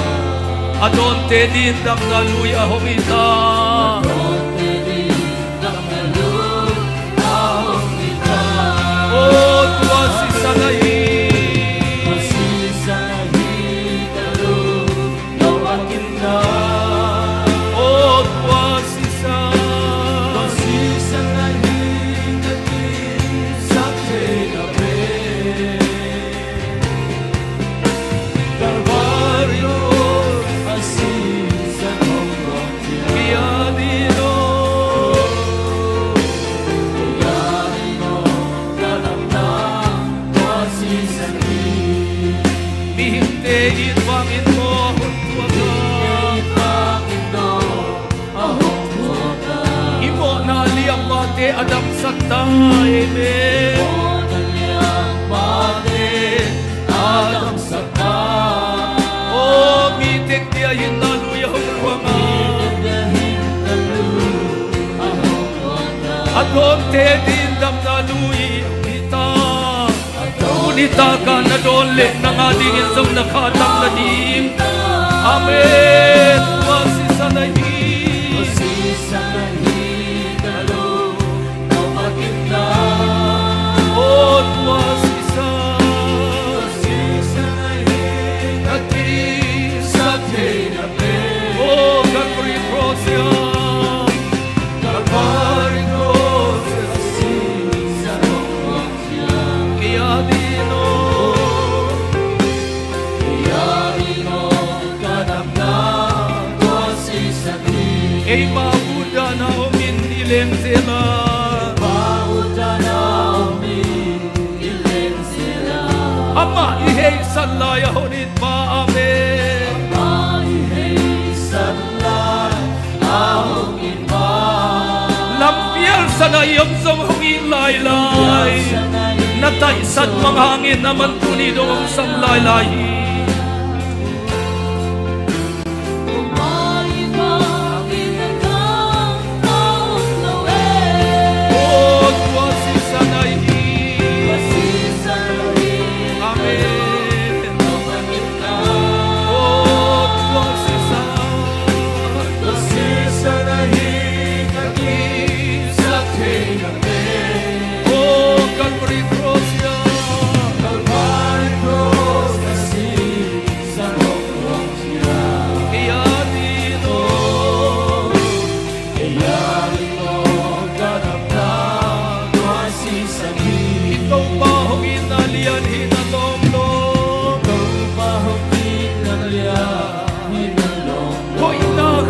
A dawnte din damna lui a hong hi ta. Aw, tua sisan ahi. Aw, tua sisan. Calvary Cross ah sisan hong luangkhia. Kei a ding aw, kei a ding aw ka damna tua sisan hi. Mihingte it bangin maw hong thuak a. Mihingte it bangin maw a hong thuak a. I mawhna liammate a damsak ta, amen. I mawhna liammate a damsak ta. Aw, mi teng dia hinna lui a hong luang a. Mi teng dia hinna lui a hong luang a. A dawnte din damna lui hong hi ta. Tuni takah na dawn leh nang a dingin zong na kha tam na ding. Amen. Tua sisan ahi. Aw, tua sisan. Aw, Calvary Cross ah. Calvary Cross ah. Kei a ding aw, kei a ding aw ka damna tua sisan hi. Keima utdan a om in i leng zel a. Keima utdan a om in i leng zel a. Amah i heisan lai a hong it pa, amen. Amah i heisan lai a hong it pa. Lampial san a i om zong hong it lailai. Na taisat mang hangin aman tuni dong hong sam lailai hi. Aw, tua sisan ahi. Amen. Aw, tua sisan. Tua sisan ahi ka kisap theihna pen. Aw, Calvary Cross ah. Calvary Cross ah sisan hong luangkhia. Kei a ding aw, kei a ding aw ka damna tua sisan hi. I Topa hong itna lian hi, na lawm lawm. I Topa hong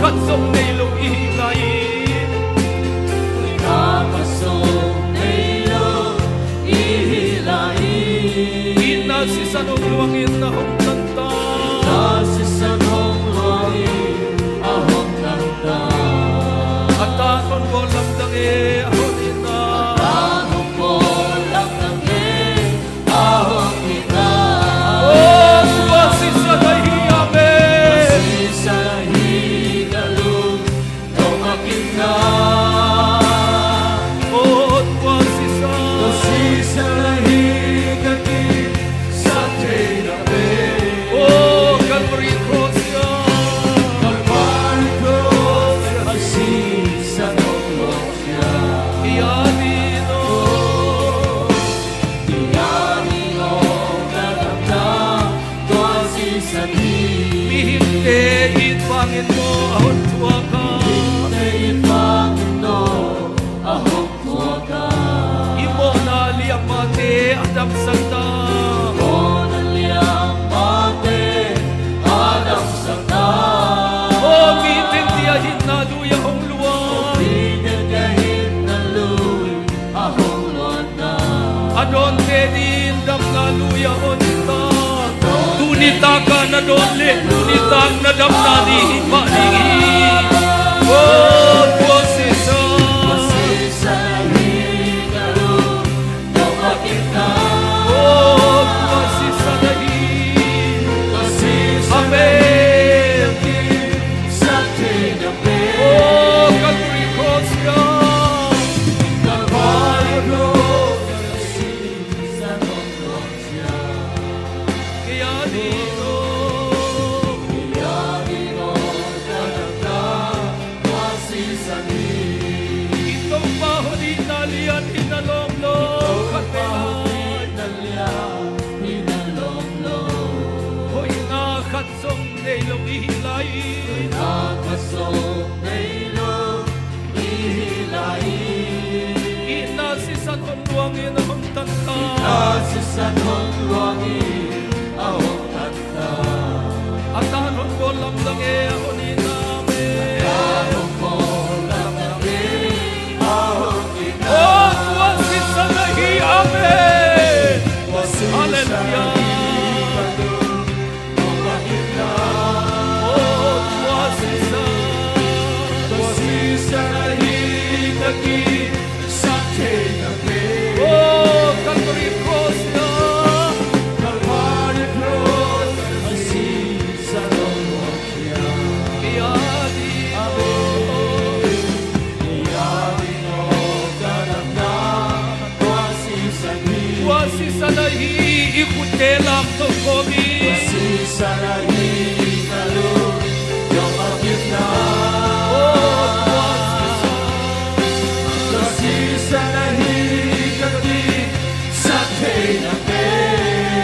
khat zong nei lo i hi lai-in, khat zong nei lo i hi lai-in, itna sisan hong luangin a hong tan ta. Itna sisan hong luangin a hong tan ta. A tan hong bawl lamdang e, a hong itna. A tan hong bawl lamdang e, a hong itna. Oh, tua sisan ahi, amen. Tua sisan ahi ka lungdong a kitna. Oh, tua sisan. Tua sisan ahi ka kisat theihna pen. Oh, Calvary Cross ah. Calvary Cross ah, a sisan hong luang. Mihingte it vangin maw a hong thuak a. I mawhna liammate a damsak ta. Aw, mite tia hinna lui a hong luang. A dawnte ding damna lui a hong ta. Tuni tak a na dawn leh tuni tak na damna ni hi pah ding hi. Oh, tua sisan. Oh, tua sisan ahi. Amen. Oh, Calvary Cross ah. Calvary Cross ah. Kei a ding aw. Kei a ding aw. Tua sisan hi. I Topa hong itna lian hi na lawm lo. Topa hong itna lian hi na lawm lo. Hoihna khat zong nei lo i hi lai. Hoihna khat zong nei lo i hi lai. Itna sisan hong luangin a hong tan ta. Itna sisan hong luangin a hong tan ta. A tan hong bawl lamdang e, a hong itna, amen. A tan hong bawl lamdang e, a hong itna. Oh, tua sisan ahi, amen. Tua sisan ahi. Halleluiah. Oh, tua sisan. Tua sisan ahi ka kisat theihna pen. Oh, Calvary Cross ah. Calvary Cross ah, a sisan hong luang. Kei a ding aw. Kei a ding aw ka damna. Tua sisan ahi. Tua sisan ahi, i khutte lamto kawm hi. Tua sisan ahi ka lungdong a kitna. Oh, tua sisan. Tua sisan ahi ka kisat theihna pen.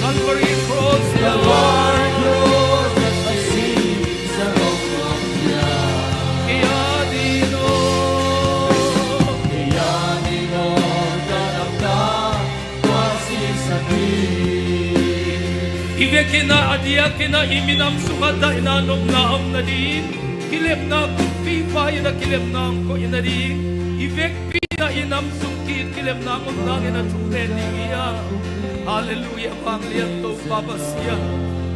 Calvary Cross ah. Calvary Cross ah, a sisan hong luang. Kei a ding aw. Kei a ding aw ka damna. Tua sisan hi. I vekin ah, a diakin ah, i minam sungah daihna nopna a om nading, kilemna kumpipa in ah kilemna hong koih nading, i vekpi in ah i nam sung ki-it kilemna hong om nadingin a thungen ding hi a. Halleluiah, vanglian Topa Pasian.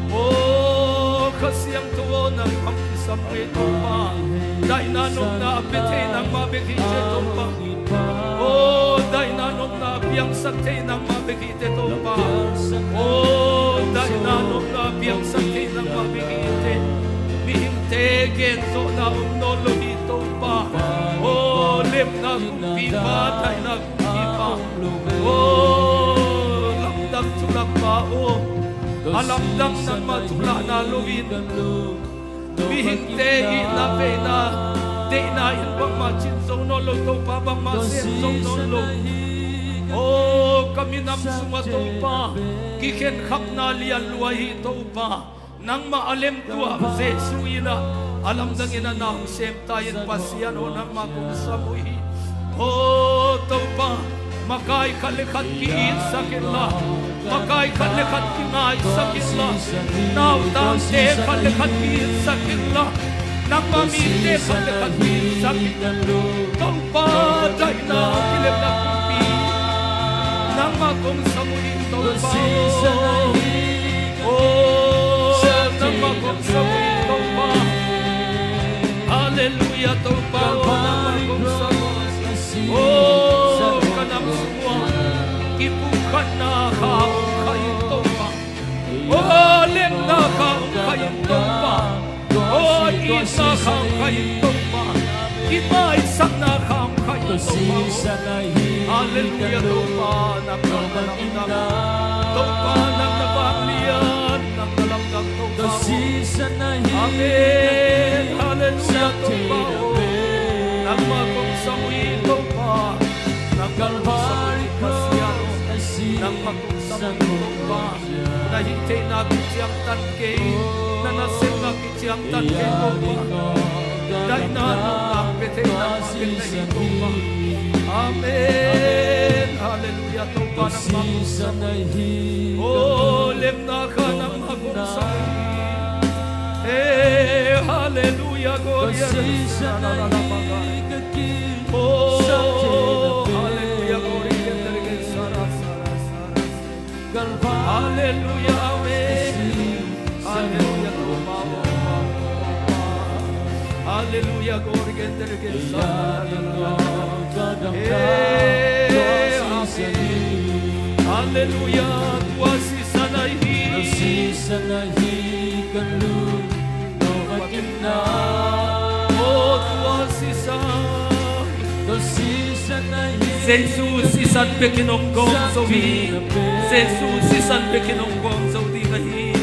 Aw, Kha Siangtho aw, nang hong kisam ngei Topa. Daihna nopna a pia thei nangmah bek hi ci Topa. Aw, daihna nopna a piangsak thei nangmah bek hi te Topa. Aw, daihna nopna a piangsak thei nangmah bek hi te. Mihingte genzawhna om nawn lo hi Topa. Aw, lemna kumpipa, daihna kumpipa. Aw, lamdang thulakpa aw. A lamdang nangmah thulahna loin mihingte itna veina deihna in bangmah cin zo nawn lo Topa, bangmah sem zo nawn lo. Aw, ka minam sungah Topa, kikhenkhapna lian lua hi Topa. Nangmah a lemtuah Jesuh in ah a lamdang in ah na hong sem ta in Pasian aw, nangmah kong sam uh hi. Aw Topa, makai khat le khat ki-itsak inla, Makai khat le khat kingaisak inla, nautangte khat le khat kiitsak inla, nangma mite khat le khat kiitsak inla, Topa, daihna kilemna kumpi nangma kong sam uh hi, Topa. Oh, nangma kong sam uh hi, Topa. Halleluiah, Topa, oh, nangma kong sam uh hi. Oh, ka nam sung uah kipumkhatna kha hong kha in, Topa. Oh, lemna kha hong kha in, Topa. Oh, itna kha hong kha in, Topa. Kimaisakna kha hong kha in, Topa. Halleluiah, Topa, nang na lamdang. Topa, nang na vanglian, nang na lamdang, Topa. Amen. Halleluiah, Topa. Nangma kong sam uh hi, Topa. Nangma kong sam uh hi, Pasian. Nangma kong sam uh hi, Topa. Na hih theihna kiciangtan kei, na nasepna kiciangtan kei, Topa. Daihna nopna pia thei nangmah bek na hi, Topa. Amen. Halleluiah, Topa, nangma kong sam uh hi. Oh, lemna kha nangma kong sam uh hi. Eh, halleluiah, gloria. Oh, halleluiah, gloria. Halleluiah, amen. Halleluiah, Topa. Halleluiah, glory, glory, glory. Eh, amen. Halleluiah, tua sisan ahi. Oh, tua sisan. Jesu sisan bekin hong gawm zo hi. Jesu sisan bekin hong gawm zo ding ahi.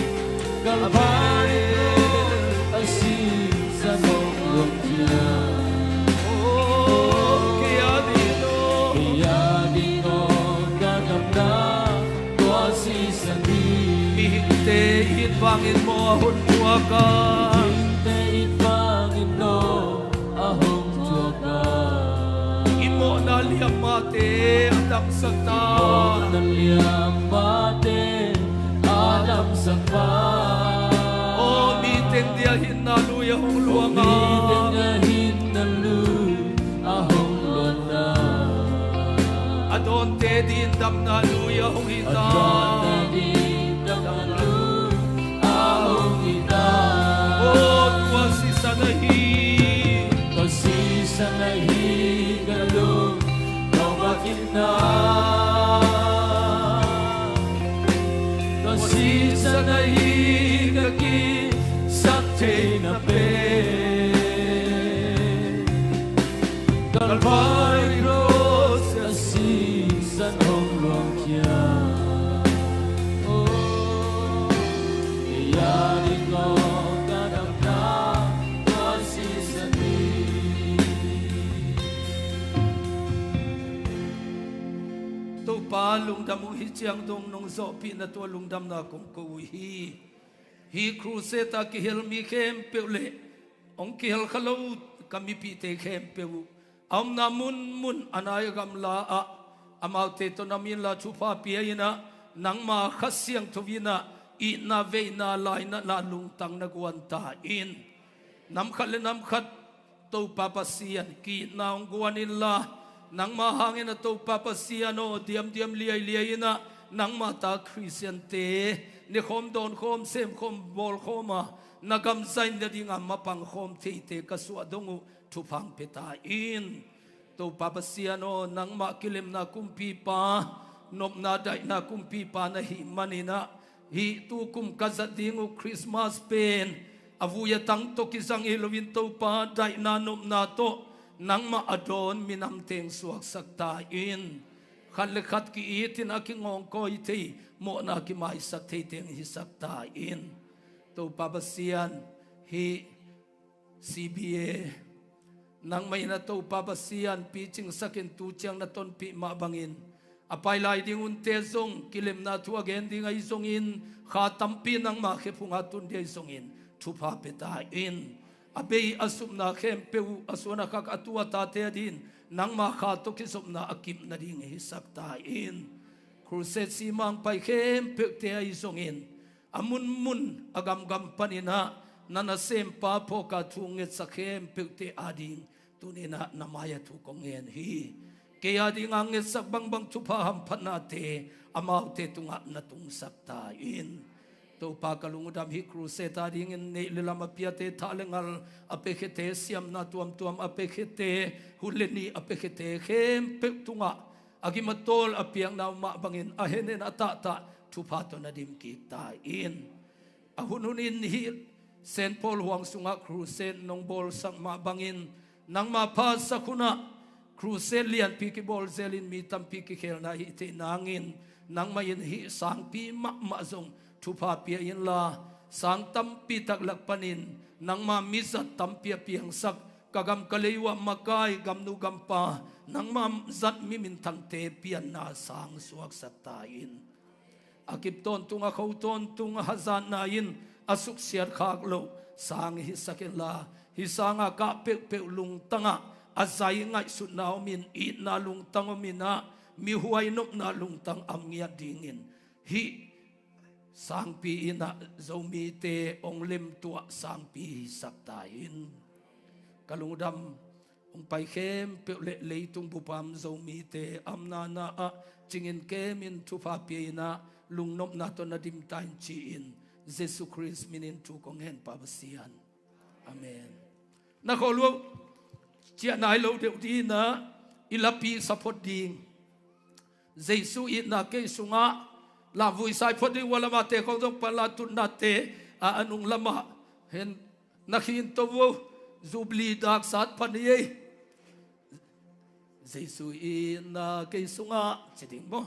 Mihingte it vangin maw a hong thuak a? Mihingte it vangin maw a hong thuak a? I mawhna liammate a damsak ta. Mawhna liammate a damsak ta. Aw, mi teng dia hinna lui a hong luang a. Mi teng dia hinna lui a hong luang a. A dawnte din damna lui a hong hi ta. A dawnte din damna lui a hong hi ta. Aw, tua sisan ahi. Tua sisan ahi ka lung, tua vakin na. Tua sisan ahi ka kisaktheihna pen. Calvary cross a sisan hong luangkhia. Oh, kei a ding a ka damna tua sisan hi. Topa lungdam uh hi ciang dong nong zawhpihna tua lungdamna kong ko uh hi. Hih crusade a kihel mi khempeuh le hong kihel kha lo ka mipihte khempeuh uh, a omna munmun a nai a gamla ah amaute tawh na min la thupha pia in ah, nangma Kha Siangtho in ah itna veina lainatna lungtang na guan ta in. Nam khat le nam khat Topa Pasian, ki-itna hong guan inla, nangma hangin a Topa Pasian aw, diamdiam liailiai in ah nangma ta Khristiante nekhawm, dawnkhawm, semkhawm, bawlkhawm a, na gam zain nading a mapangkhawm theite ka suah dong uh, thupha hong pia ta in. Topa Pasian aw, nangmah kilemna kumpipa, nopna daihna kumpipa na hih manin ah, hih tukum ka zat ding uh Christmas pen a vui a tang tawh kizang hi loin Topa, daihna nopna tawh nangmah a dawn minamte hong suaksak ta in. Khat le khat ki-it in a kingawngkawi thei, mawhna kimaisak theite hong hisak ta in. Topa Pasian, hih C B A nangmah in a Topa Pasian picingsak in tu ciang na tonpih mah bangin a pai lai ding hunte zong kilemna thu a gen ding ahi zongin, kha tampi nangma khephung a tun ding ahi zongin thupha pia ta in. A bei a supna khempeuh uh a suan a khak a tu a tate a din nangma kha tawh kizopna a kip nading hisak ta in. Crusade simang pai khempeuhte ahi zongin a munmun a gamgam paninah na nasempa phawka thu ngetsak khempeuhte ading tuninah na mai-ah thu kong ngen hi. Kei adinga ngetsak bangbang thupha hamphatnate amaute tungah na tungsak ta in. Topa ka lungdam hi, crusade adingin neih le lam a piate, thah le ngal a piakhete, siamna tuamtuam a piakhete, hun le ni a piakhete khempeuh tungah a gim a tawl a piakna uh mah bangin a hennen a tahtah thupha tawh na dim kik ta in. A hunhunin hih Saint Paul huang sungah crusade nong bawlsak mah bangin nangma phatsak hunah crusade lianpi kibawl zelin mi tampi kikhelna hih theih nangin nangmah in hih sangpi mahmah zong thupha pia inla, sang tampi tak lak panin nangma mizat tampi a piangsak, ka gam ka lei uh a makai gamnu gampa, nangma zat mi minthangte pianna sang suaksak ta in. A kip tawntung a kho tawntung a hazatna in a suksiat khak loh sang hisak inla, hih sanga kah peuhpeuh lungtangah a zai ngaihsutna omin, itna lungtang ominah mihuai nopna lungtang am ngiat dingin hih sangpi inah Zomite hong lemtuah sangpi hisak ta in. Ka lungdam, hong pai khempeuh le leitung bupam Zomite amnana ah cingin kemin thupha pia inah lungnopna tawh na dim ta in ci-in Jesu Khrist minin thu kong ngen, Pa Pasian. Amen. Na khawl uh, ciah nai lo deuh dinah i lapi sa phot ding. Jesu itna kei sungah lamvui sai phot ding uh a, lamate khong zong panla tutnate a, a nung lamah hen na khin to uh, Jubilee daksat pan hi ei. Jesu itna kei sungah ci ding maw?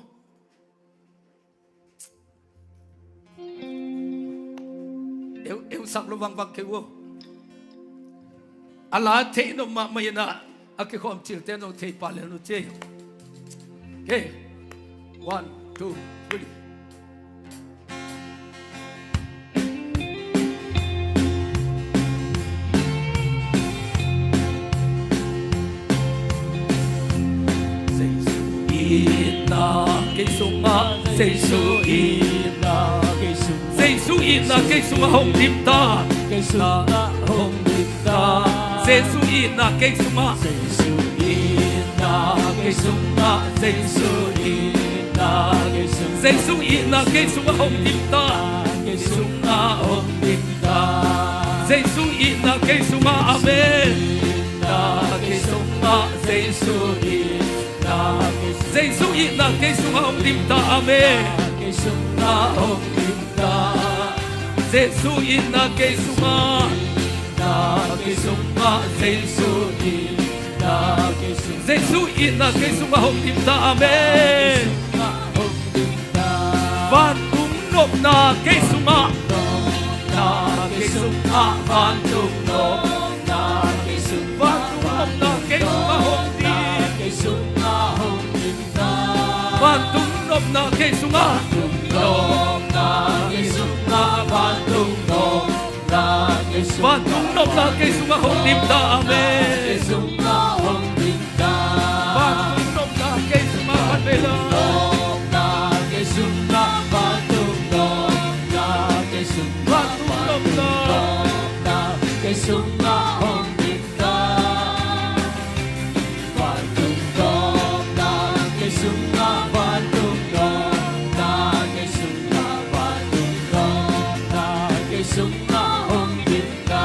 Eu, eu sak lo vangvang kei uh. A la theih nop mahmah inah a kikhawm cilte nong thei pah le nu ci. Okay. One, two, three. Jesu itna kei sungah, Jesu itna kei sungah, Jesu itna kei sungah hong dim ta, kei sungah hong dim ta. Jesu itna kei sungah, Jesu itna kei sungah, Jesu itna kei sungah, Jesu itna kei sungah hong dim ta, kei sungah hong dim ta. Jesu itna kei sungah, amen. Itna kei sungah, Jesu itna kei sungah, Jesu itna kei sungah hong dim ta, amen. Kei sungah hong dim ta. Jesu itna kei sungah, itna kei sungah, Jesu itna kei sungah, Jesu itna kei sungah hong dim ta, amen. Kei sungah hong dim ta. Vantung nopna kei sungah, nopna kei sungah, vantung nopna kei sungah, vantung nopna kei sungah hong dim, kei sungah hong dim ta. Vantung nopna kei sungah, vantung nopna kei sungah, vantung nopna kei sungah, vantung nopna kei sungah hong dim ta, amen. Kei sungah hong dim ta. Vantung nopna kei sungah, van vei la. Nopna kei sungah, vantung nopna kei sungah, vantung nopna, nopna kei sungah hong dim ta. Vantung nopna kei sungah, vantung nopna kei sungah, vantung nopna kei sungah hong dim ta.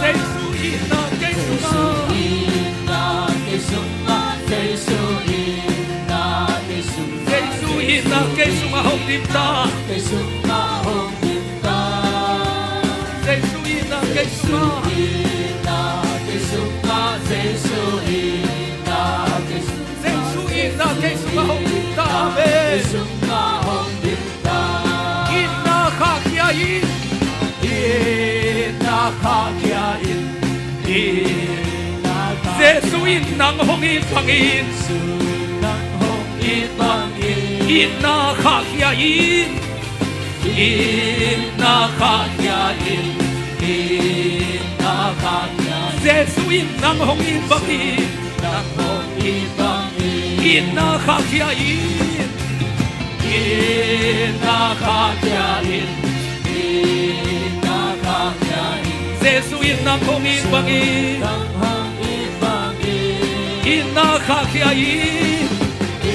Jesu itna kei sungah, Jesu itna kei sungah, Jesu itna kei sungah, Jesu itna kei sungah hong dim ta, kei sungah hong dim ta. Jesu itna kei sungah, Jesu itna kei sungah, Jesu itna kei sungah, Jesu itna kei sungah hong dim ta, amen. Kei sungah hong dim ta. Itna khahkhia in, itna khahkhia in, itna khahkhia in. Jesu in nang hong it bangin, Jesu in nang hong it bangin, itna khahkhia in. Itna khahkhia in, itna khahkhia in. Jesu in nang hong it bangin, nang hong it bangin, itna khahkhia in. Itna khahkhia in, itna khahkhia in. Jesuh in nang hong it bangin, nang hong it bangin. Itna khahkhia in,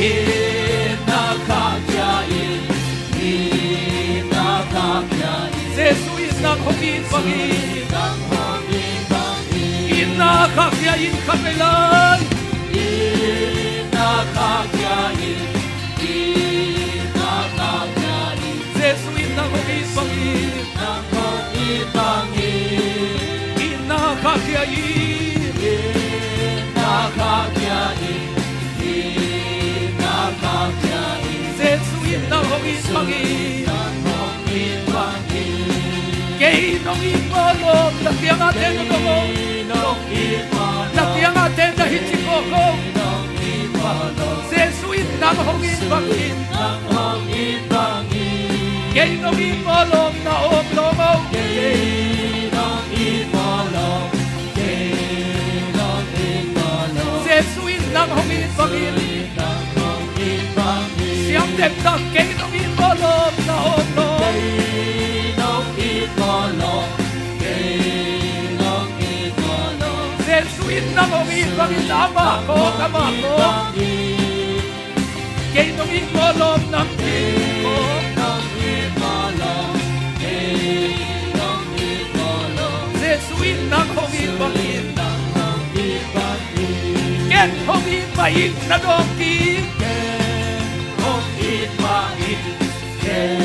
itna khahkhia in, itna khahkhia in. Jesuh in nang hong it bangin, nang hong it bangin. Itna khahkhia in khat vei lai. Itna khahkhia in, itna khahkhia in. Jesuh in nang hong it bangin, nang hong it bangin. Itna khahkhia in, itna khahkhia in, itna khahkhia in. Jesuh in nang hong it bangin, nang hong it bangin. Kei nong it mawk lawm, na kiangah te na dong o. Kei nong it mawk lawm. Na kiangah te na hi cik mawk o. Kei nong it mawk lawm. Jesuh in nang hong it bangin, nang hong it bangin. Kei nong it mawk lawm, na om lawm o. Kei nong it mawk lawm. Kei nong it mawk lawm. Jesuh in nang hong it bangin. Siam demdam, kei nong it mawk lawm, na om lawm. Kei nong it mawk lawm, kei nong it mawk lawm. Jesuh in nang hong it bangin, amah khawng, amah khawng. Kei nong it mawk lawm, nang khawng. Jesuh in nang hong it bangin, nang hong it bangin. Ken hong it mah ing, na dawng kik. Ken hong it mah ing, ken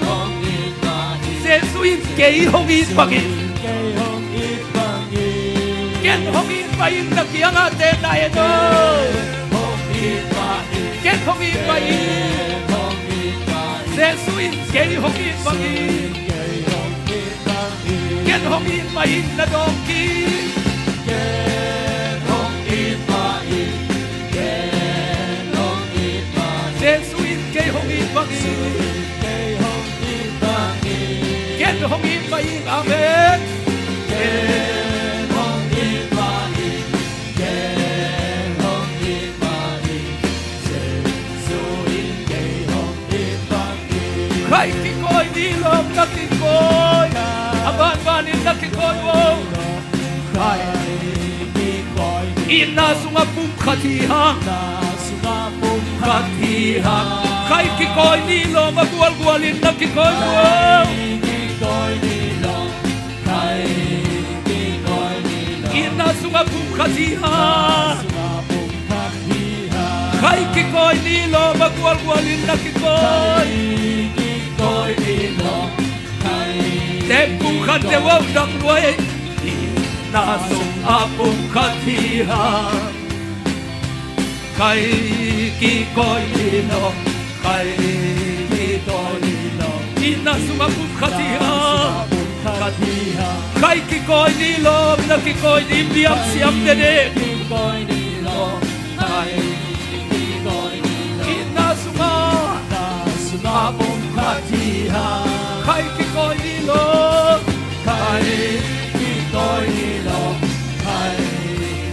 hong it mah ing. Jesuh in kei hong it bangin, kei hong it bangin. Ken hong it mah ing, na kiangah te na en o. Ken hong it mah ing, ken hong it mah ing. Ken hong it mah ing. Jesuh in kei hong it bangin, kei hong it bangin. Ken hong it mah ing, na dawng kik. Ken hong it mah ing, ken hong it mah ing. Jesuh in kei hong it bangin, kei hong it bangin. Ken hong it mah ing, amen. Ken hong it mah ing, ken hong it mah ing. Jesuh in kei hong it bangin. Khai kikawi ni lawm, na kikawi. A banban in na kikawi o. Khai kikawi ni. Itna sungah pumkhat hi hang. Itna sungah pumkhat hi hang. Khai kikawi ni lawm, a gualgual in na kikawi o. Khai kikawi ni lawm. Itna sungah pumkhat hi hang. Khai kikawi ni lawm, a gualgual in na kikawi. Tep pumkhat deuh a dak luai. Itna sungah pumkhat hi hang. Khai kikawi ni lawm, khai kikawi ni lawm. Itna sungah pumkhat hi hang. Khai kikawi ni lawm, na kikawi ni, biang siam dede. Itna sungah, itna sungah pumkhat hi hang. Khai kikawi ni lawm. Khai kikawi ni lawm, khai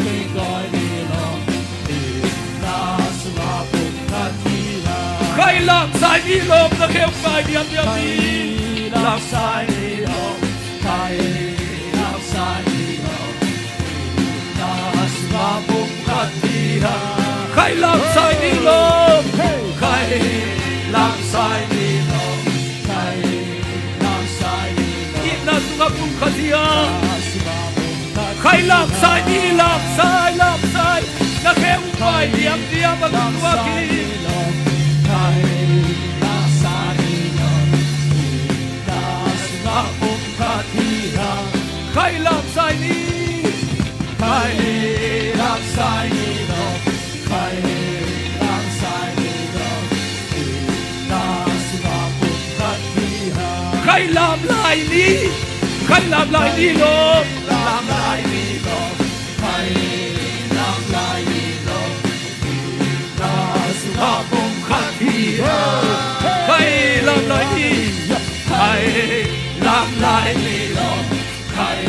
kikawi ni lawm. Itna sungah pumkhat hi hang. Khai lamsai ni lawm, na khe hong pai diamdiam ni. Khai lamsai ni lawm, khai lamsai ni lawm. Itna sungah pumkhat hi hang. Khai lamsai ni lawm, khai lamsai ni lawm. Itna sungah pumkhat hi hang. Khai lamsai ni, lamsai, lamsai. Na khe hong pai diamdiam a, na tuak hi. Khai lamsai ni. Khai lamsai ni lawm. Khai lamsai ni lawm. Itna sungah pumkhat hi hang. Khai lamlai ni. Khai lamlai ni lawm. Lamlai ni lawm. Khai lamlai ni lawm. Itna sungah pumkhat hi hang. Khai lamlai ni. Khai lamlai ni lawm. Khai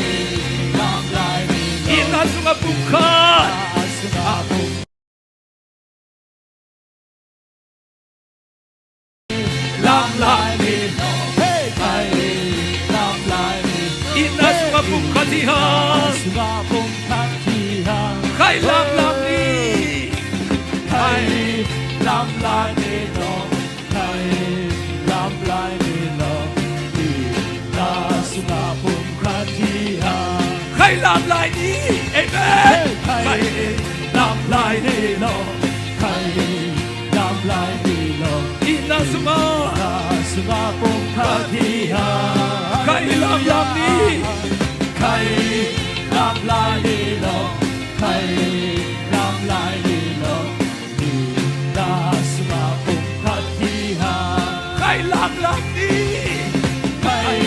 lamlai ni lawm. Itna sungah pumkhat. Lamlam ni. Khai lamlai ni lo. Khai lamlai ni lo. I na sungah pumkhat hi hang. Khai lamlai ni. Amen. Khai lamlai ni lo. Khai lamlai ni lo. I na sungah. Na sungah pumkhat hi hang. Khai lamlam ni. Khai lamlai ni lo. Khai lamlai ni lo. I na sungah pumkhat hi hang. Khai lamlam ni. Khai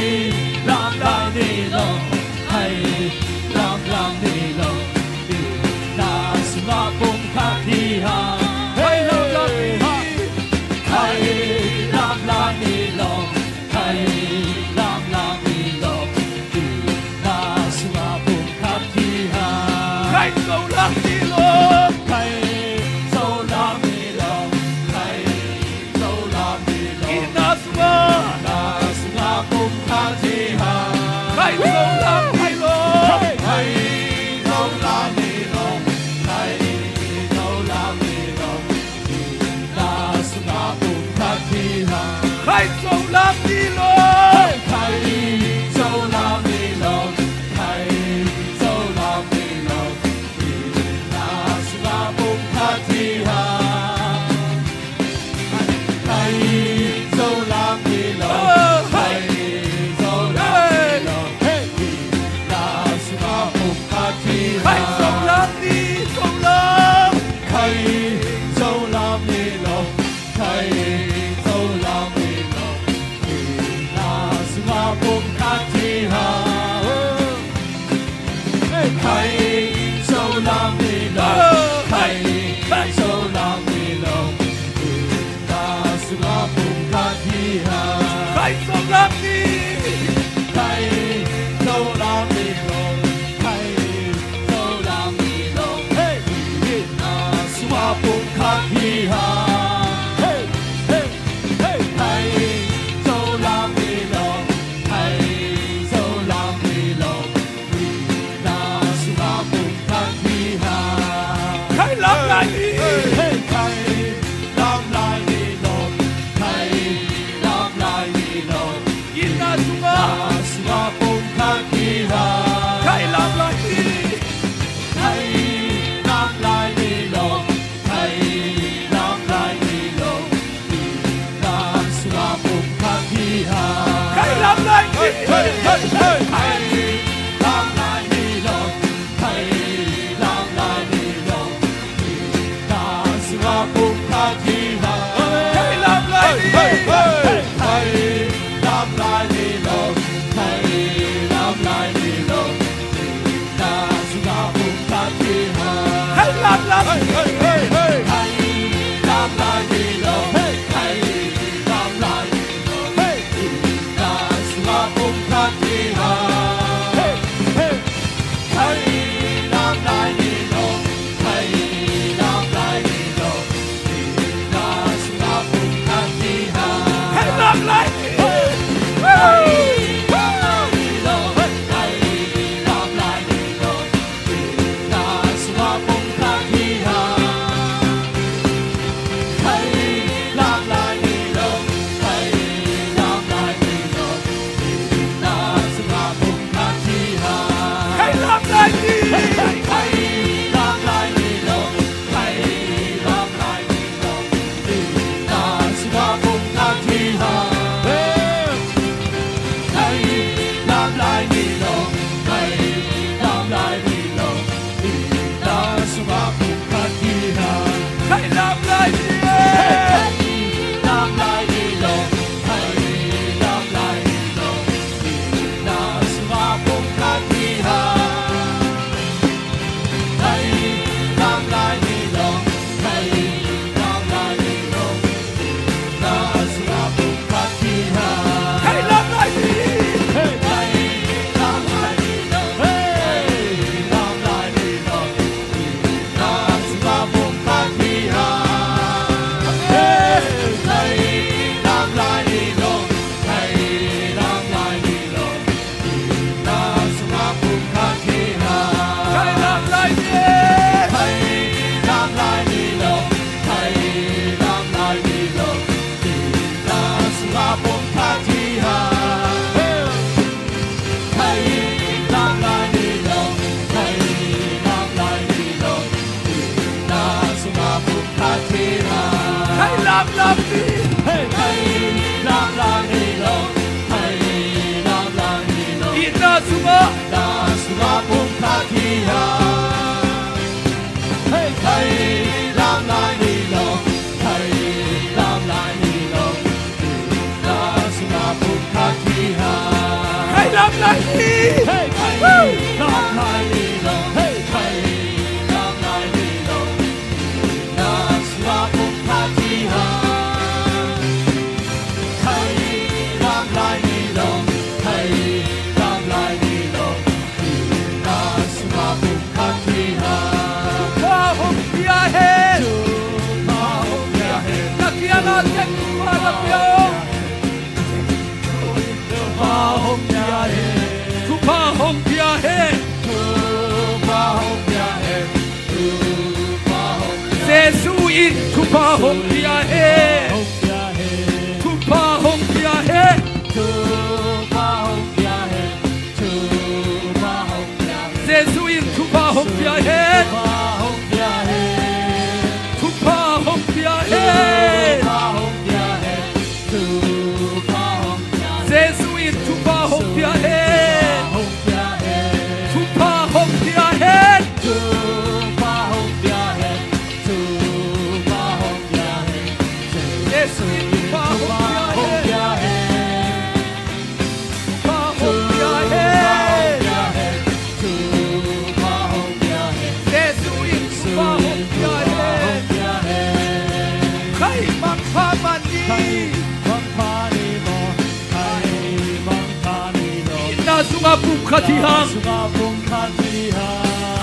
lamlam ni lo. Khai lamlam ni lo. I na sungah pumkhat hi hang. Khai lamlam ni. Khai lamlam ni lo. Khai lamlam ni lo. I na sungah pumkhat hi hang. Khai Zolam ni lo. Khai Zolam ni lo. Khai Zolam ni lo. I na sungah. Na sungah pumkhat hi hang. Khai Zolam ni lo. Khai Zolam ni lo. Khai Zolam ni lo. I na sungah pumkhat hi hang. Khai Zolam ni lo. Khai Zolam ni lo. Khai Zolam ni lo. I na sungah pumkhat hi hang. Khai Zolam ni lo. Khai Zolam ni lo. I na sungah pumkhat hi hang. Khai Zolam ni, Zolam. Khai Zolam ni lo. Khai Zolam ni lo. I na sungah pumkhat hi hang. Khai Zolam ni lo. Khai Zolam ni lo. I na sungah pumkhat hi hang. Khai Zolam ni. Khai Zolam ni lo. Khai Zolam ni lo. Hey, i na sungah pumkhat hi hang. Hey, hey, hey. Khai Zolam ni lo. Khai Zolam ni lo. I na sungah pumkhat hi hang. Khai lamlai ni. Hey, khai lamlai ni lo. Khai lamlai ni lo. I na sungah. Na sungah pumkhat hi hang. Khai lamlai ni. Khai lamlai ni lo. Khai lamlai ni lo. I na sungah pumkhat hi hang. Khai lamlai ni. Hey, hey, hey. Khai lamlai ni lo. Khai lamlai ni lo. I na sungah pumkhat hi hang. Khai lamlai ni. Hey, hey, hey. Khai lamlai ni lo. Khai lamlai ni lo. I na sungah pumkhat hi hang. Khai lamlai ni. Hey, hey, hey, hey. Khai lamlai ni lo. Hey. Khai lamlai ni lo. Hey. I na sungah pumkhat hi hang. Hey, hey. Khai lamlai ni lo. Khai lamlai ni lo. I na sungah pumkhat hi hang. Khai lamlai ni. Hey. Khai lamlai ni lo. Khai lamlai ni lo. I na sungah pumkhat hi hang. Lampi. Hey. Kai lam lai ni lo, kai lam lai ni lo. Itna sungah, itna sungah pumkhat hi hang. Hey. Kai lam lai ni lo, kai lam lai ni lo. Itna sungah pumkhat hi hang. Kai lam lai ni. Hey. Kai lam lai ni lo, hey. Kai lam lai ni lo. Thupha hong pia hen. Jesuh in thupha hong pia hen. Thupha hong pia hen. Jesuh in thupha hong pia hen. Thupha hong pia hen. Jesuh in thupha hong pia hen. Thupha hong pia hen. Jesuh in thupha hong pia hen. Thupha hong pia hen. Jesuh in thupha hong pia hen. Khai mangpha man ni. Itna sungah pumkhat hi hang.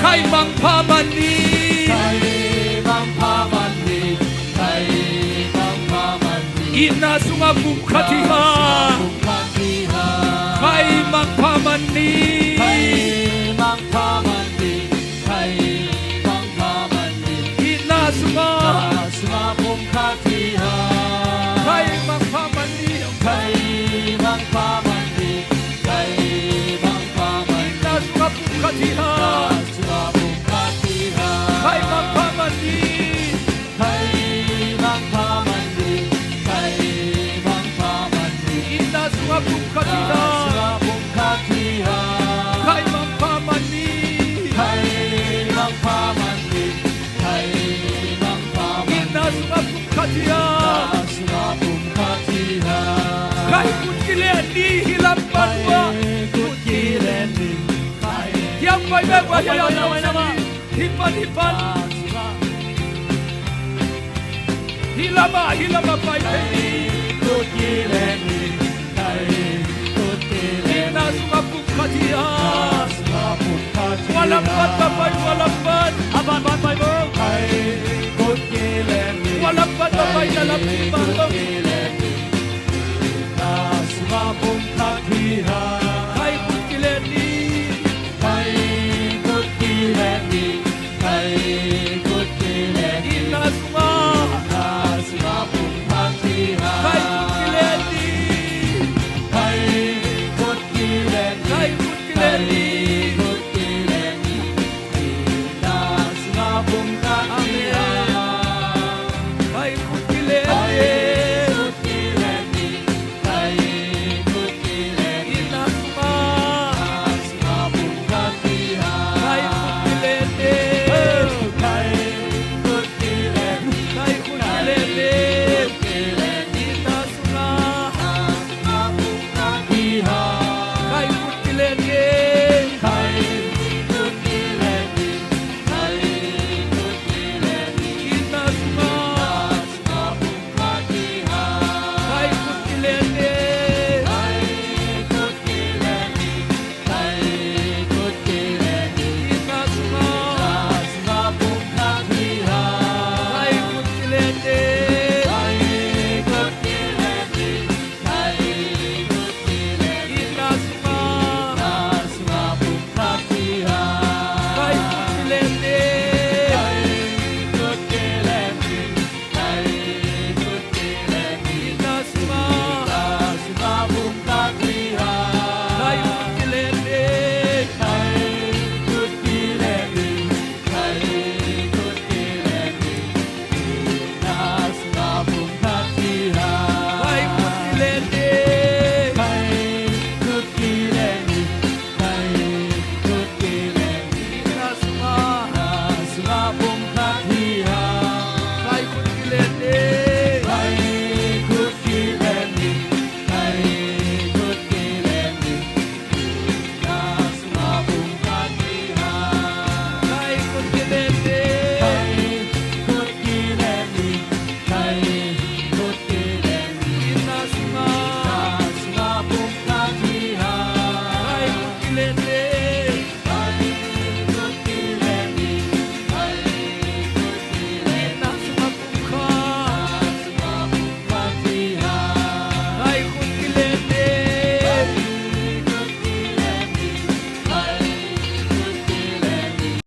Khai mangpha man ni. Itna sungah pumkhat hi hang. Khai mangpha man ni. Itna sungah. Khai mangpha man ni. Itna sungah pumkhat hi hang. Khai mangpha man ni. Itna sungah pumkhat hi hang. Khai mangpha man ni. Itna sungah pumkhat hi hang. Khai kut kilen ni, hih lam pan uh ah. Hiam pai bek uh ah, hih lam pan uh ah. Hih pan, hih pan. Hih lam ah, hih lam ah pai thei ni. Itna sungah pumkhat hi hang. Tua lam pan mah pai, tua lam pan. Tua lam pan mah pai, na lam pan mah.